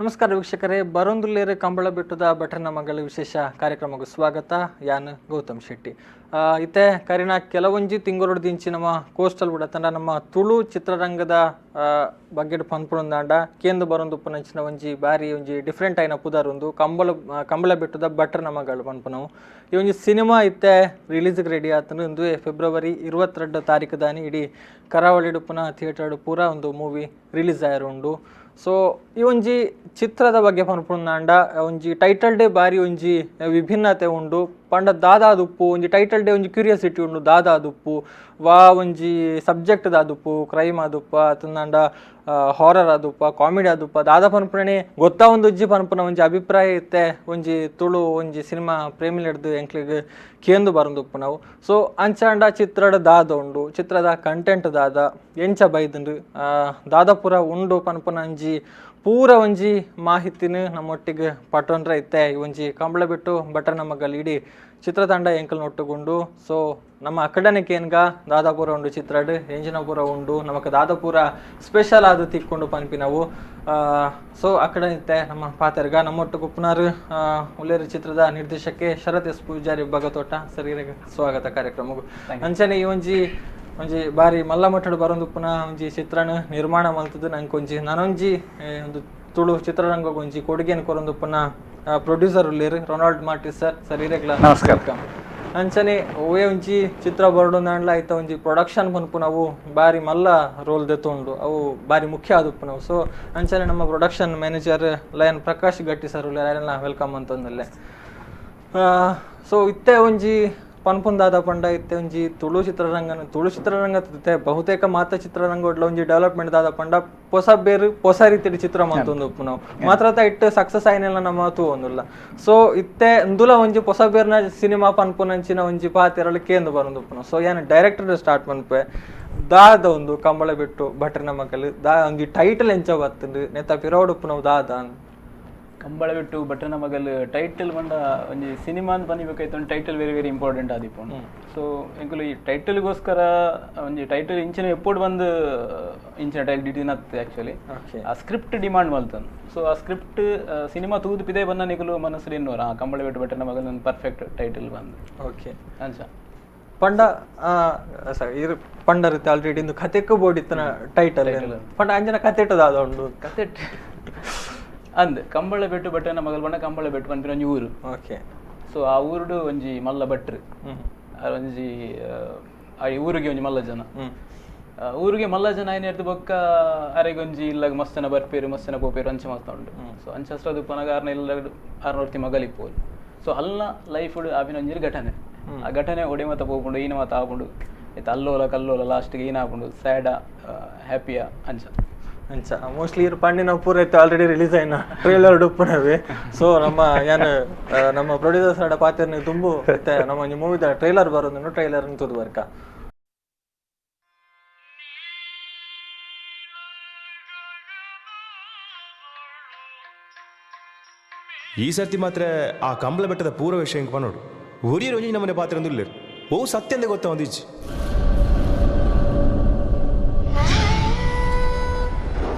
ನಮಸ್ಕಾರ ವೀಕ್ಷಕರೇ, ಬರೊಂದುಲ್ಲೇರು ಕಂಬಳ ಬೆಟ್ಟದ ಭಟ್ರನ ಮಗಳ ವಿಶೇಷ ಕಾರ್ಯಕ್ರಮಕ್ಕೆ ಸ್ವಾಗತ. ಯಾನ್ ಗೌತಮ್ ಶೆಟ್ಟಿ. ಇತ್ತೆ ಕರಿನ ಕೆಲವೊಂಜಿ ತಿಂಗೊಲುಡ್ದಿಂಚಿ ನಮ್ಮ ಕೋಸ್ಟಲ್ ಬುಡ ತಂಡ ನಮ್ಮ ತುಳು ಚಿತ್ರರಂಗದ ಬಗ್ಗೆ ಪನ್ಪುನಂದಾಂಡ ಕೇಂದ್ರ ಬರೊಂದುಪ್ಪುನಂಚಿನ ಒಂಜಿ ಬಾರಿ ಒಂಜಿ ಡಿಫ್ರೆಂಟ್ ಆಯಿನ ಪುದರ್ ಉಂದು ಕಂಬಳ ಬೆಟ್ಟದ ಭಟ್ರನ ಮಗಳು ಪನ್ಪುನವು. ಈ ಒಂಜಿ ಸಿನಿಮಾ ಇತ್ತೆ ರಿಲೀಸ್ಗೆ ರೆಡಿ ಆತಂದು ಇಂದುವೆ ಫೆಬ್ರವರಿ 22 ತಾರೀಕು ದಾನಿ ಇಡೀ ಕರಾವಳಿಡುಪ್ಪುನ ಥಿಯೇಟರ್ ಪೂರ ಒಂದು ಮೂವಿ ರಿಲೀಸ್ ಆಯಿರುಂಡು. ಸೊ ಈ ಒಂಜಿ ಚಿತ್ರದ ಬಗ್ಗೆ ಪನ್ಪುನಂದಾಂಡ ಒಂಜಿ ಟೈಟಲ್ ಡೇ ಬಾರಿ ಒಂಜಿ ವಿಭಿನ್ನತೆ ಉಂಡು. ಪಂಡ ದಾದಾದುಪ್ಪು ಒಂಜಿ ಟೈಟಲ್ ಡೇ ಒಂಜಿ ಕ್ಯೂರಿಯಾಸಿಟಿ ಉಂಡು. ದಾದಾದುಪ್ಪು ವಾ ಒಂಜಿ ಸಬ್ಜೆಕ್ಟ್ ದಾದುಪ್ಪು, ಕ್ರೈಮ್ ಆದುಪ್ಪ ಅತಂದಾಂಡ ಹಾರರ್ ಆದುಪ್ಪ, ಕಾಮಿಡಿ ಆದುಪ್ಪ, ದಾದ ಪನ್ಪುನೇ ಗೊತ್ತಾ ಒಂದು ಉಜ್ಜಿ ಪನ್ಪುನ ಒಂಜಿ ಅಭಿಪ್ರಾಯ ಇತ್ತೆ ಒಂಜಿ ತುಳು ಒಂಜಿ ಸಿನಿಮಾ ಪ್ರೇಮಿಲೆಡ್ದು ಎಂಕ್ಲೆಗ್ ಕೇಂದು ಬರಂದುಪ್ಪು ನಾವು. ಸೊ ಅಂಚಾಂಡ ಚಿತ್ರದ ದಾದ ಉಂಡು, ಚಿತ್ರದ ಕಂಟೆಂಟ್ ದಾದ ಎಂಚ ಬೈದುಂಡು, ದಾದಪುರ ಉಂಡು ಪನ್ಪುನ ಒಂಜಿ ಪೂರ ಒಂಜಿ ಮಾಹಿತಿನ ನಮ್ಮೊಟ್ಟಿಗೆ ಪಟ್ಟೊಂಡ್ರೆ ಇತ್ತೆ ಈ ಒಂಜಿ ಕಂಬಳ ಬಿಟ್ಟು ಭಟ್ರನ ಮಗಲ್ ಇಡೀ ಚಿತ್ರತಂಡ ಎಂಕಲ್ ಒಟ್ಟುಗುಂಡು. ಸೊ ನಮ್ಮ ಅಕಡನಿಕ್ ಏನ್ಗ ದಾದಾಪುರ ಉಂಡು, ಚಿತ್ರಡ್ ಎಂಜಿನಪುರ ಉಂಡು, ನಮಕ್ ದಾದಾಪುರ ಸ್ಪೆಷಲ್ ಆದ ತಿಕ್ಕೊಂಡು ಪನ್ಪಿನವು. ಸೊ ಅಕಡನಿತ್ತೆ ನಮ್ಮ ಪಾತೆರ್ಗ ನಮ್ಮೊಟ್ಟು ಕುಪ್ಪನಾರು ಉಲ್ಲೇರು ಚಿತ್ರದ ನಿರ್ದೇಶಕ್ಕೆ ಶರತ್ ಎಸ್ ಪೂಜಾರಿ ಬಗತೋಟ ಸರ್, ಸ್ವಾಗತ ಕಾರ್ಯಕ್ರಮಗೂ. ಅಂಚನೆ ಈ ಒಂಜಿ ಒಂಜಿ ಬಾರಿ ಮಲ್ಲ ಮಟ್ಟಡ್ ಬರೊಂದುಪ್ಪುನ ಒಂಜಿ ಚಿತ್ರಣ ನಿರ್ಮಾಣ ಮಲ್ತದ್ದು ನಂಗೆ ಒಂಜಿ ನಾನೊಂಜಿ ಒಂದು ತುಳು ಚಿತ್ರರಂಗ ಒಂಜಿ ಕೊಡುಗೆಯನ್ನು ಕೊರೊಂದುಪ್ಪುನ ಪ್ರೊಡ್ಯೂಸರ್ ಉಲ್ಲೇರು ರೊನಾಲ್ಡ್ ಮಾರ್ಟಿಸ್ ಸರ್. ಸರ್ ಇರೆಗ್ಲ ನಮಸ್ಕಾರ. ಅಂಚನೆ ಒವ್ವೇ ಒಂಜಿ ಚಿತ್ರ ಬರೊಂದಾಂಡ್ಲ ಐತ ಒಂಜಿ ಪ್ರೊಡಕ್ಷನ್ ಪನ್ಪುನವು ಬಾರಿ ಮಲ್ಲ ರೋಲ್ ದೆತ್ತುಂಡು, ಅವು ಬಾರಿ ಮುಖ್ಯ ಆದುಪ್ಪುನವು. ಸೊ ಅಂಚನೆ ನಮ್ಮ production manager lion Prakash Gatti sir ಉಲ್ಲೇರು, ಅರೆನ welcome ಅಂತಂದಲ್ಲೇ. ಸೊ ಇತ್ತೆ ಒಂಜಿ ಪನ್ಪುಂದಾದ ಪಂಡ ಇತ್ತೆ ಒಂಜಿ ತುಳು ಚಿತ್ರರಂಗ ಇತ್ತೆ ಬಹುತೇಕ ಮಾತ ಚಿತ್ರರಂಗ ಒಡ್ಲ ಒಂಜಿ ಡೆವಲಪ್ಮೆಂಟ್ ದಾದ ಪಂಡ ಪೊಸ ಬೇರು ಪೊಸ ರೀತಿಯ ಚಿತ್ರ ಮಂತೊಂದು ಉಪ್ಪು ಮಾತ್ರ ಇಟ್ಟು ಸಕ್ಸಸ್ ಆಯ್ನೆಲ್ಲ ನಮ್ಮ ತೂವೊಂದುಲ್ಲ. ಸೊ ಇತ್ತೆ ಇಂದುಲ ಒಂಜಿ ಪೊಸ ಬೇರ್ನ ಸಿನಿಮಾ ಪನ್ಪುನಂಚಿನ ಒಂಜಿ ಪಾತೆರಲು ಕೇಂದ್ರ ಬರೊಂದು ಉಪ್ಪುನ. ಸೊ ಏನ್ ಡೈರೆಕ್ಟರ್ ಸ್ಟಾರ್ಟ್ ಮನ್ಪೆ ದಾದ ಒಂದು ಕಂಬಳ ಬಿಟ್ಟು ಭಟ್ರನ ಮಕ್ಕಳು ದಾ ಒಂಜಿ ಟೈಟಲ್ ಎಂಚ ಬತ್ತುಂಡು ನೆತ್ತ ಪಿರೋಡ್ ಉಪ್ಪುನವು ದಾದ ಕಂಬಳ ಬಿಟ್ಟು ಭಟ್ರನ ಮಗಲ್ ಟೈಟಲ್ ಬಂಡ ಒಂಜಿ ಸಿನಿಮಾ ಅಂತ ಬನ್ನಿಬೇಕಾಯ್ತು ಒಂದು ಟೈಟಲ್ ವೆರಿ ವೆರಿ ಇಂಪಾರ್ಟೆಂಟ್ ಆದಿಪ್ಪು. ಸೊ ಎಂಕುಲು ಈ ಟೈಟಲ್ಗೋಸ್ಕರ ಒಂಜಿ ಟೈಟಲ್ ಇಂಚಿನ ಎಪ್ಪೋಡ್ ಬಂದು ಇಂಚಿನ ಟೈಟಲ್ ಡಿಟೀನ್ ಆತ್ ಆ್ಯಕ್ಚುಲಿ ಆ ಸ್ಕ್ರಿಪ್ಟ್ ಡಿಮಾಂಡ್ ಮಲ್ತನ್. ಸೊ ಆ ಸ್ಕ್ರಿಪ್ಟ್ ಸಿನಿಮಾ ತೂದು ಪಿದೆ ಬಂದ ನಿಕುಲು ಮನಸ್ಸು ಇನ್ನೋರ ಆ ಕಂಬಳ ಬಿಟ್ಟು ಭಟ್ರನ ಮಗಲ್ ಒಂದು ಪರ್ಫೆಕ್ಟ್ ಟೈಟಲ್ ಬಂದು. ಓಕೆ ಅಂಚ ಪಂಡ ಪಂಡ ರೀತಿ ಆಲ್ರೆಡಿ ಇಂದು ಕತೆಕ್ಕು ಬೋಡಿತ್ತನ ಟೈಟಲ್ ಪಂಡ ಅಂಜನ ಕತೆಟದ ಉಂಡು ಕತೆ ಅಂದ್ ಕಂಬಳ ಬೆಟ್ಟು ಭಟ್ರನ ಮಗಲ್ ಬಂಡ ಕಂಬಳ ಬೆಟ್ಟು ಪನ್ಪಿನ ಒಂಜಿ ಊರು. ಓಕೆ ಸೊ ಆ ಊರುಡು ಒಂಜಿ ಮಲ್ಲ ಭಟ್ರು, ಒಂಜಿ ಆ ಊರಿಗೆ ಒಂಜಿ ಮಲ್ಲ ಜನ, ಊರಿಗೆ ಮಲ್ಲ ಜನ ಏನಿರ್ತು ಬೊಕ್ಕ ಅರೆಗೊಂಜಿ ಇಲ್ಲಾಗ ಮಸ್ತ್ ಜನ ಬರ್ಪೇರು ಮಸ್ತ್ ಜನ ಪೋಪೇರು ಅಂಚೆ ಮಸ್ತ ಉಂಟು. ಸೊ ಅಂಚಸ್ತ್ರ ಉಪ್ಪನಾಗ ಆರ್ನ ಇಲ್ಲ ಆರ್ನೂರ್ತಿ ಮಗಲಿಪ್ಪೋದು. ಸೊ ಅಲ್ಲ ಲೈಫ್ ಆಪಿನ ಒಂಜಿ ಘಟನೆ, ಆ ಘಟನೆ ಒಡೆ ಮತ ಪೋಪುಂಡು ಈನ ಮತ ಆಪುಂಡು ಇತ್ತು ಅಲ್ಲೋಲ ಕಲ್ಲೋಲ ಲಾಸ್ಟ್ಗೆ ಏನ ಆಪುಂಡು ಸ್ಯಾಡ ಹ್ಯಾಪಿಯಾ ಅಂಚ ಅಂಚ ಮೋಸ್ಟ್ಲಿ ಇರು ಪಂಡಿನ ಪೂರ ಇತ್ತು ಆಲ್ರೆಡಿ ರಿಲೀಸ್ ಆಯ್ನ ಟ್ರೇಲರ್ ಉಪ್ಪುನವೇ. ಸೊ ನಮ್ಮ ಏನು ನಮ್ಮ ಪ್ರೊಡ್ಯೂಸರ್ಸ್ ಆಡ ಪಾತ್ರನ ತುಂಬು ಮತ್ತೆ ನಮ್ಮ ಒಂಜಿ ಮೂವಿದ ಟ್ರೈಲರ್ ಬರೋದನ್ನು ಟ್ರೈಲರ್ ತೂದು ಬರ್ಕ. ಈ ಸರ್ತಿ ಮಾತ್ರ ಆ ಕಂಬಳ ಬೆಟ್ಟದ ಪೂರ್ವ ವಿಷಯ ನೋಡು ಒರಿಯರ್ ಒಂಜಿ ನಮ್ಮನೆ ಪಾತ್ರ ಒಂದು ಓ ಸತ್ಯಂದೆ ಗೊತ್ತಾ ಒಂದಿಜ್ಜಿ.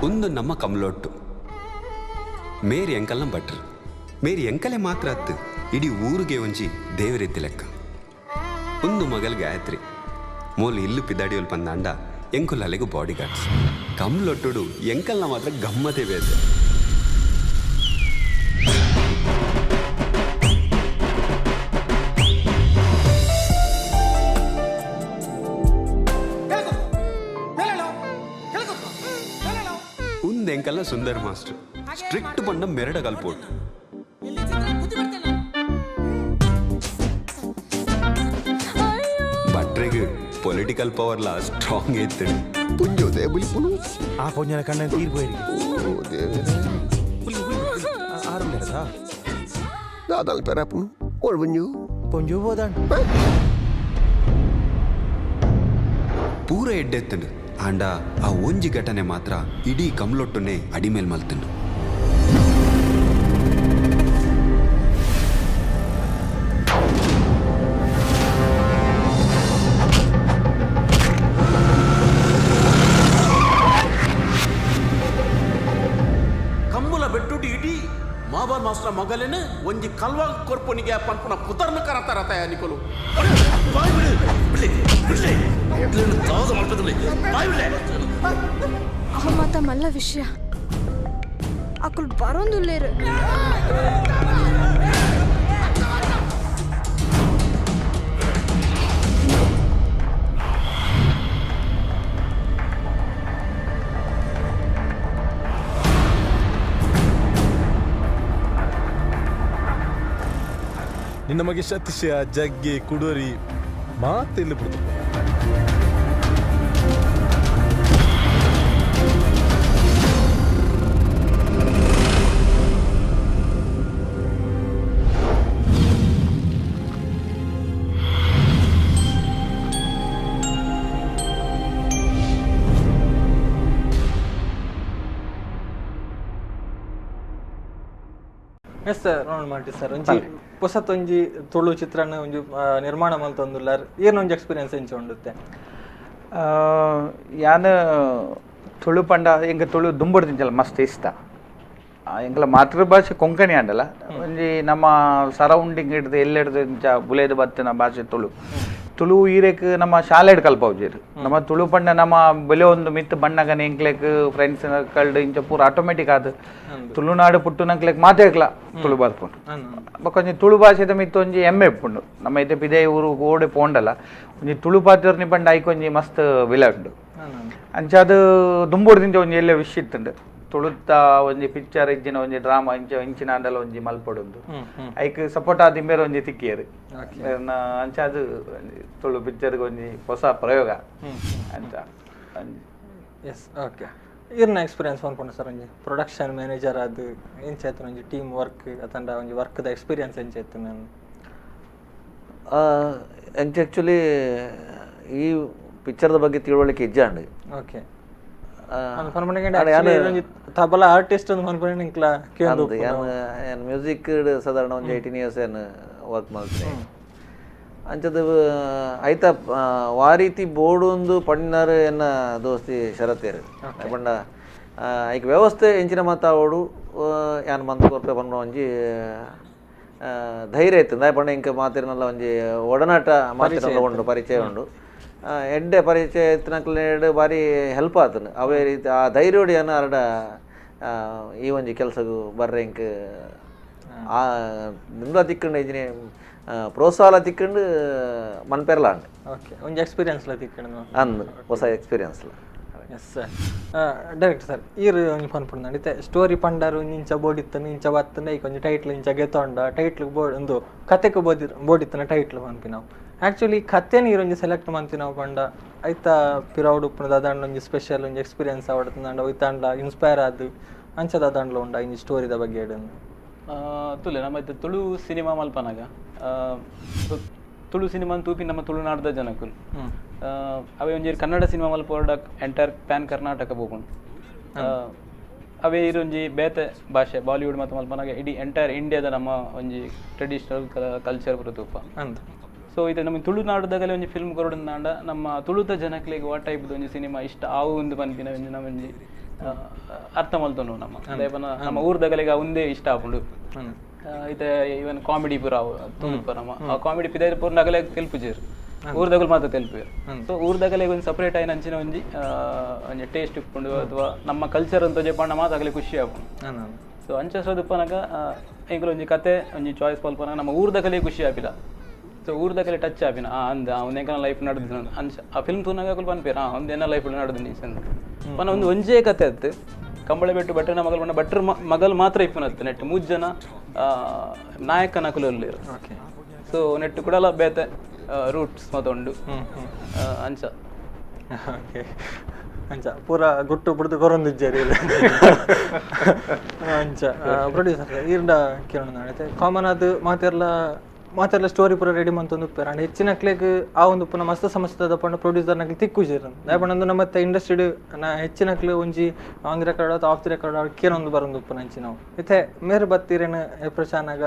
ಒಂದು ನಮ್ಮ ಕಮಲೊಟ್ಟು ಮೇರಿ ಎಂಕಲ್ನ ಭಟ್ರು ಮೇರಿ ಎಂಕಲೆ ಮಾತ್ರ ಅತ್ತು ಇಡೀ ಊರಿಗೆ ಒಂಜಿ ದೇವರಿದ್ದ ಲೆಕ್ಕ. ಒಂದು ಮಗಲ್ ಗಾಯತ್ರಿ ಮೋಲು ಇಲ್ಲು ಪಿದಾಡಿಯೋಲ್ ಪಂದಾಂಡ ಎಂಕುಲ್ ಅಲೆಗು ಬಾಡಿ ಗಾರ್ಡ್ಸ್ ಕಮಲೊಟ್ಟುಡು ಎಂಕಲ್ನ ಮಾತ್ರ ಗಮ್ಮತೆ ಬೇತೆ. ಎಂಕಲ್ಲ ಸುಂದರ್ ಮಾಸ್ಟರ್ ಸ್ಟ್ರಿಕ್ಟ್ ಬಂಡ ಮೆರಡ ಕಲ್ಪೋಟ್ ಭಟ್ರಿಗೆ ಪೊಲಿಟಿಕಲ್ ಪವರ್ ಲಾ ಸ್ಟ್ರಾಂಗ್ ಇತ್ತು. ಆ ಪೊಂಜನ ಕಣ್ಣ ತೀರ್ ಪೋಯಿರಿಗೆ ಪೂರ ಎಡ್ಡೆತ್ತಂಡು ಆಂಡ ಆ ಒಂಜಿ ಘಟನೆ ಮಾತ್ರ ಇಡೀ ಕಮ್ಲೊಟ್ಟುನೆ ಅಡಿಮೇಲ್ ಮಲ್ತಂಡು. ಕಂಬುಲ ಬೆಟ್ಟುಟಿ ಇಡೀ Master ಮಗಲೇನು ಒಂಜಿ ಕಲ್ವಾಗ ಕೊರ್ಪುನಿಗೆ ಪನ್ಪುನ ಪುದರ್ನ ಕರತಾರ ನಿಕೊಲು. ಅಹಮತ ಮಲ್ಲ ವಿಷಯ ಅಕುಲ್ ಬರೋಂದುಲ್ಲೇರು. ನಿನ್ನ ಮಗೆ ಸತೀಶ ಜಗ್ಗಿ ಕುಡೋರಿ ಮಾತಿಲ್ಲ ಬಿಡ್ತು. ಎಸ್ ಸರ್, ನೋಡ್ ಮಾಡಿ ಸರ್, ಒಂಜಿ ಹೊಸತೊಂಜಿ ತುಳು ಚಿತ್ರನ ಒಂಜಿ ನಿರ್ಮಾಣ ಮಲ್ತೊಂದುಲ್ಲಾರ್, ಏನೊಂಜಿ ಎಕ್ಸ್ಪೀರಿಯನ್ಸ್ ಎಂಚ ಉಂಡುತ್ತೆ? ಯಾನ್ ತುಳು ಪಂಡ ಎಂಕ ತುಳು ದುಂಬುಡ್ದಿಂಚಲ ಮಸ್ತ್ ಇಷ್ಟ. ಎಂಕಲ ಮಾತೃಭಾಷೆ ಕೊಂಕಣಿ ಆಂಡಲ ಒಂಜಿ ನಮ್ಮ ಸರೌಂಡಿಂಗ್ ಹಿಡ್ದು ಎಲ್ಲೆಡ್ದು ಇಂಚ ಬುಲೇದು ಬತ್ತಿನ ಭಾಷೆ ತುಳು. ತುಳು ಈರೆಕ್ ನಮ್ಮ ಶಾಲೆಡ್ ಕಲ್ಪವುಜೇರು. ನಮ್ಮ ತುಳು ಪಂಡ ನಮ್ಮ ಬೆಲೆ ಒಂದು ಮಿತ್ತು ಬಣ್ಣಗನೆ ಎಂಕ್ಲೆಕ್ ಫ್ರೆಂಡ್ಸ್ ಕಲ್ಡ್ ಇಂಚ ಪೂರ ಆಟೋಮೆಟಿಕ್ ಆದ್ ತುಳುನಾಡು ಪುಟ್ಟುನಂಕ್ಲೆಕ್ ಮಾತೇಕ್ಲ ತುಳು ಬರ್ಪುಂಡು. ಬೊಕ್ಕ ಒಂಜಿ ತುಳು ಭಾಷೆದ ಮಿತ್ತು ಒಂಜಿ ಹೆಮ್ಮೆ ಇಪ್ಪುಂಡು. ನಮ್ಮ ಇತ್ತೆ ಪಿದೈ ಊರು ಓಡೆ ಪೋಂಡಲ ಒಂಜಿ ತುಳು ಪಾತ್ರನಿ ಪಂಡ ಐಕ್ ಒಂಜಿ ಮಸ್ತ್ ವಿಲೆ ಉಂಡು. ಅಂಚಾದ್ ದುಂಬುಡ್ದಿಂಚ ಒಂಜಿ ಎಲ್ಲ ವಿಷಯ ಇತ್ತುಂಡು ತುಳುತ್ತ ಒಂಜಿ ಪಿಕ್ಚರ್ ಇಜ್ಜಿನ ಒಂಜಿ ಡ್ರಾಮಾ ಇಂಚ ಇಂಚಿನ ಆಂಡಲ ಒಂಜಿ ಮಲ್ಪೊಡುಂದು ಐಕ್ ಸಪೋರ್ಟ್ ಆದ್ ಇಂಬೇರ್ ಒಂಜಿ ತಿಕ್ಕಿಯರು. ಅಂಚಾದ್ ತುಳು ಪಿಕ್ಚರ್ಗೆ ಒಂಜಿ ಹೊಸ ಪ್ರಯೋಗ ಅಂಚ. Yes, okay. ಇರ್ನ ಎಕ್ಸ್ಪೀರಿಯನ್ಸ್ ಪನ್ಪುಂಡು ಸರ್, ಒಂಜಿ ಪ್ರೊಡಕ್ಷನ್ ಮ್ಯಾನೇಜರ್ ಆದ್ ಎಂಚ ಆಯ್ತು ಒಂಜಿ ಟೀಮ್ ವರ್ಕ್ ಅತಂಡ ಒಂಜಿ ವರ್ಕ್ದ ಎಕ್ಸ್ಪೀರಿಯನ್ಸ್ ಎಂಚ ಆಯ್ತು? ನಾನು ಎಂಚ ಆ್ಯಕ್ಚುಲಿ ಈ ಪಿಕ್ಚರ್ದ ಬಗ್ಗೆ ತಿಳುವಳಿಕೆ ಇಜ್ಜಾಂಡ್. ಓಕೆ, ತಬಲಾ ಆರ್ಟಿಸ್ಟ್ ಯಾನ್ ಮ್ಯೂಸಿಕ್ ಸಾಧಾರಣ ಒಂಜಿ 18 ಇಯರ್ಸ್ ಏನ್ ವರ್ಕ್ ಮಾಡ್ತೀನಿ. ಅಂಚದ ಐತ ವಾ ರೀತಿ ಬೋರ್ಡ್ ಒಂದು ಪಣ್ಣಿನಾರು ಎನ್ನ ದೋಸ್ತಿ ಶರತ್ತೇರು ಪಂಡ ಐಕ್ ವ್ಯವಸ್ಥೆ ಎಂಚಿನ ಮಾತಾವೋಡು ಯಾನ್ ಮಂತ್ ಕೊರ್ಪೆ ಪನ್ಪುನ ಒಂಜಿ ಧೈರ್ಯ ಇತ್ತು. ದಾಯ ಪಂಡ ಇಂಕ ಮಾತಿರನಲ್ಲ ಒಂಜಿ ಒಡನಾಟ ಮಾತಿರಲ್ಲ ಉಂಡು, ಪರಿಚಯ ಉಂಡು. ಎಡ್ಡೆ ಪರಿಚಯ ಇತ್ತಿನಕ್ಲೆಡ್ ಬಾರಿ ಹೆಲ್ಪ್ ಆತನು. ಅವೇ ರೀತಿ ಆ ಧೈರ್ಯೋಡಿಯನ್ನು ಅರಡ ಈ ಒಂಜಿ ಕೆಲಸಗು ಬರ್ರೆ ಇಂಕ್ ಆ ನಿಮ್ಲ ತಿಕ್ಕಂಡು ಇಜಿನಿ ಪ್ರೋತ್ಸಾಹ ತಿಕ್ಕಂಡು ಮನ್ಪೆರ್ಲ ಅಂಡ್. ಓಕೆ, ಒಂಜಿ ಎಕ್ಸ್ಪೀರಿಯನ್ಸ್ ಲ ತಿಕ್ಕಂಡು ಅಂದ್ ಹೊಸ ಎಕ್ಸ್ಪೀರಿಯನ್ಸ್ ಲ. Yes sir. Director sir, ಈರು ಒಂಜಿ ಪನ್ಪುಂಡು ಇತ್ತೆ ಸ್ಟೋರಿ ಪಂಡರು ಇಂಚ ಬೋಡಿತ್ತನು ಇಂಚ ಬತ್ತಂಡ ಈಗ ಒಂಜಿ ಟೈಟ್ಲ್ ಇಂಚ ಗೆತೊಂಡ ಟೈಟ್ಲ್ ಬೋರ್ಡ್ ಒಂದು ಕತೆಕ್ ಬೋಡಿತ್ತನ ಟೈಟ್ಲ್ ಪನ್ಪಿ ನಾವು. ಆ್ಯಕ್ಚುಲಿ ಕತೆನ ಈರೊಂಜಿ ಸೆಲೆಕ್ಟ್ ಮಂತಿ ನಾವು ಪಂಡ ಐತ ಪಿರೌಡ್ ಉಪ್ಪುನ ದಾದಾಂಡ ಒಂಜಿ ಸ್ಪೆಷಲ್ ಒಂಜಿ ಎಕ್ಸ್ಪೀರಿಯನ್ಸ್ ಆವಡ್ತಂಡ ಒಯ್ತಾಂಡ ಇನ್ಸ್ಪೈರ್ ಆದ್ ಅಂಚ ದಾದಾಂಡ್ಲ ಉಂಡ ಇಂಜಿ ಸ್ಟೋರಿದ ಬಗ್ಗೆ ಹೇಳೋದು? ತುಲೆ ನಮ್ಮ ಇತ್ತೆ ತುಳು ಸಿನಿಮಾ ಮಲ್ಪನಾಗ ತುಳು ಸಿನಿಮಾ ತೂಪಿ ನಮ್ಮ ತುಳುನಾಡ್ದ ಜನಕುಲು ಅವೇ ಒಂಜಿ ಕನ್ನಡ ಸಿನಿಮಾ ಮಲ್ಪೋರ್ಡ ಎಂಟೈರ್ ಪ್ಯಾನ್ ಕರ್ನಾಟಕ ಹೋಗುಂಡು. ಅವೇ ಇರೊಂಜಿ ಬೇತೆ ಭಾಷೆ ಬಾಲಿವುಡ್ ಮತ್ತು ಮಲ್ಪನಾಗ ಇಡೀ ಎಂಟೈರ್ ಇಂಡಿಯಾದ ನಮ್ಮ ಒಂಜಿ ಟ್ರೆಡಿಷನಲ್ ಕಲ್ಚರ್ ಬರುತ್ತೆ ತೂಪ. ಸೊ ಇದು ನಮ್ಮ ತುಳುನಾಡದಾಗಲೇ ಒಂಜಿ ಫಿಲ್ಮ್ ಕೊರಡಂದಾಂಡ ನಮ್ಮ ತುಳುತ ಜನಕ್ಲೆಗ್ ವಾ ಟೈಪ್ದ ಒಂಜಿ ಸಿನಿಮಾ ಇಷ್ಟ ಆವು ಒಂದು ಪನ್ಪಿನ ಒಂಜಿ ನಮ್ಮ ಒಂಜಿ ಅರ್ಥ ಮಲ್ತೊಂಡು ನಮ್ಮ ದೇವನ ನಮ್ಮ ಊರ್ದಗಲಿಗೆ ಒಂದೇ ಇಷ್ಟ ಆಪುಂಡು. ಇತ್ತೆ ಇವನ್ ಕಾಮಿಡಿ ಪೂರ ತುಳುಪ ನಮ್ಮ ಆ ಕಾಮಿಡಿ ಪಿದಾಯಿ ಪೂರ ನಗಲೆ ತೆಲ್ಪುಜೇರು ಊರ್ದಗಲು ಮಾತ್ರ ತೆಲ್ಪುವೆರ್. ಸೊ ಊರ್ದಗಲೆ ಒಂಜಿ ಸಪ್ರೇಟ್ ಆಯಿನ ಅಂಚಿನ ಒಂಜಿ ಒಂಜಿ ಟೇಸ್ಟ್ ಇಪ್ಪುಂಡು ಅಥವಾ ನಮ್ಮ ಕಲ್ಚರ್ ಅಂತ ಜಪಾಂಡ ಮಾತ್ರ ಅಗಲೆ ಖುಷಿ ಆಪುಂಡು. ಸೊ ಅಂಚ ಸೋದುಪ್ಪನಾಗ ಎಂಕುಲು ಒಂಜಿ ಕತೆ ಒಂಜಿ ಚಾಯ್ಸ್ ಪಲ್ಪನಾಗ ನಮ್ಮ ಊರ್ದಗಲೆ ಖುಷಿ ಆಪಿಲ್ಲ. ಸೊ ಊರ್ದಗಲೆ ಟಚ್ ಆಪಿನ ಆ ಅಂದ ಒಂದೇಕನ ಲೈಫ್ ನಡೆದ ಅಂಚ ಆ ಫಿಲ್ಮ್ ತೂನಾಗ ಅಕುಲು ಪನ್ಪೇರು ಆ ಒಂದೇನ ಲೈಫ್ ನಡೆದು ನೀಸಂದು ಪನ ಒಂದು ಒಂಜೇ ಕತೆ ಅತ್ತು ಕಂಬಳ ಬೆಟ್ಟು ಭಟ್ರನ ಮಗಲ್ ಪಂಡ ಭಟ್ರ ಮಗಲ್ ಮಾತ್ರ ಇಪ್ಪನತ್ತು ನೆಟ್ ಮೂರು ಜನ ನಾಯಕನ ಅಕುಲು. ಸೊ ನೆಟ್ಟು ಕೂಡ ಬೇತೆ ರೂಟ್ಸ್ ಮತ್ತೊಂಡು ಅಂಚ. ಓಕೆ, ಅಂಚ ಪೂರ ಗುಟ್ಟು ಬಿಡ್ದು ಕೊರೊಂದಿಜ್ಜಾರಿ ಅಂಚ. ಪ್ರೊಡ್ಯೂಸರ್ ಈರ್ಡ ಕೇಳೋಣ ಕಾಮನ್ ಅದು ಮಾತೆರ್ಲ ಮಾತೆಲ್ಲ ಸ್ಟೋರಿ ಪೂರ ರೆಡಿ ಮಂತೊಂದು ಉಪ್ಪೇರು ಅಂಡ್ ಹೆಚ್ಚಿನಕ್ಲೆಗ್ ಆ ಒಂದು ಪುನಃ ಮಸ್ತ್ ಸಮಸ್ಯೆ ಪಂಡ ಪ್ರೊಡ್ಯೂಸರ್ ನಕ್ಲು ತಿಕ್ಕುಜೇರು. ದಾಯಪಂಡ ನಮ್ಮ ಇಂಡಸ್ಟ್ರಿಡ್ ನಾ ಹೆಚ್ಚಿನಕ್ಲು ಒಂಜಿ on record ಅಥವಾ of the record ಕೇನೊಂದು ಬರೊಂದು ಉಪ್ಪುನ ಅಂಚಿನವು. ಇತ್ತೆ ಮೇರ್ ಬತ್ತೀರೇನು ಎಪ್ರಚಾನಾಗ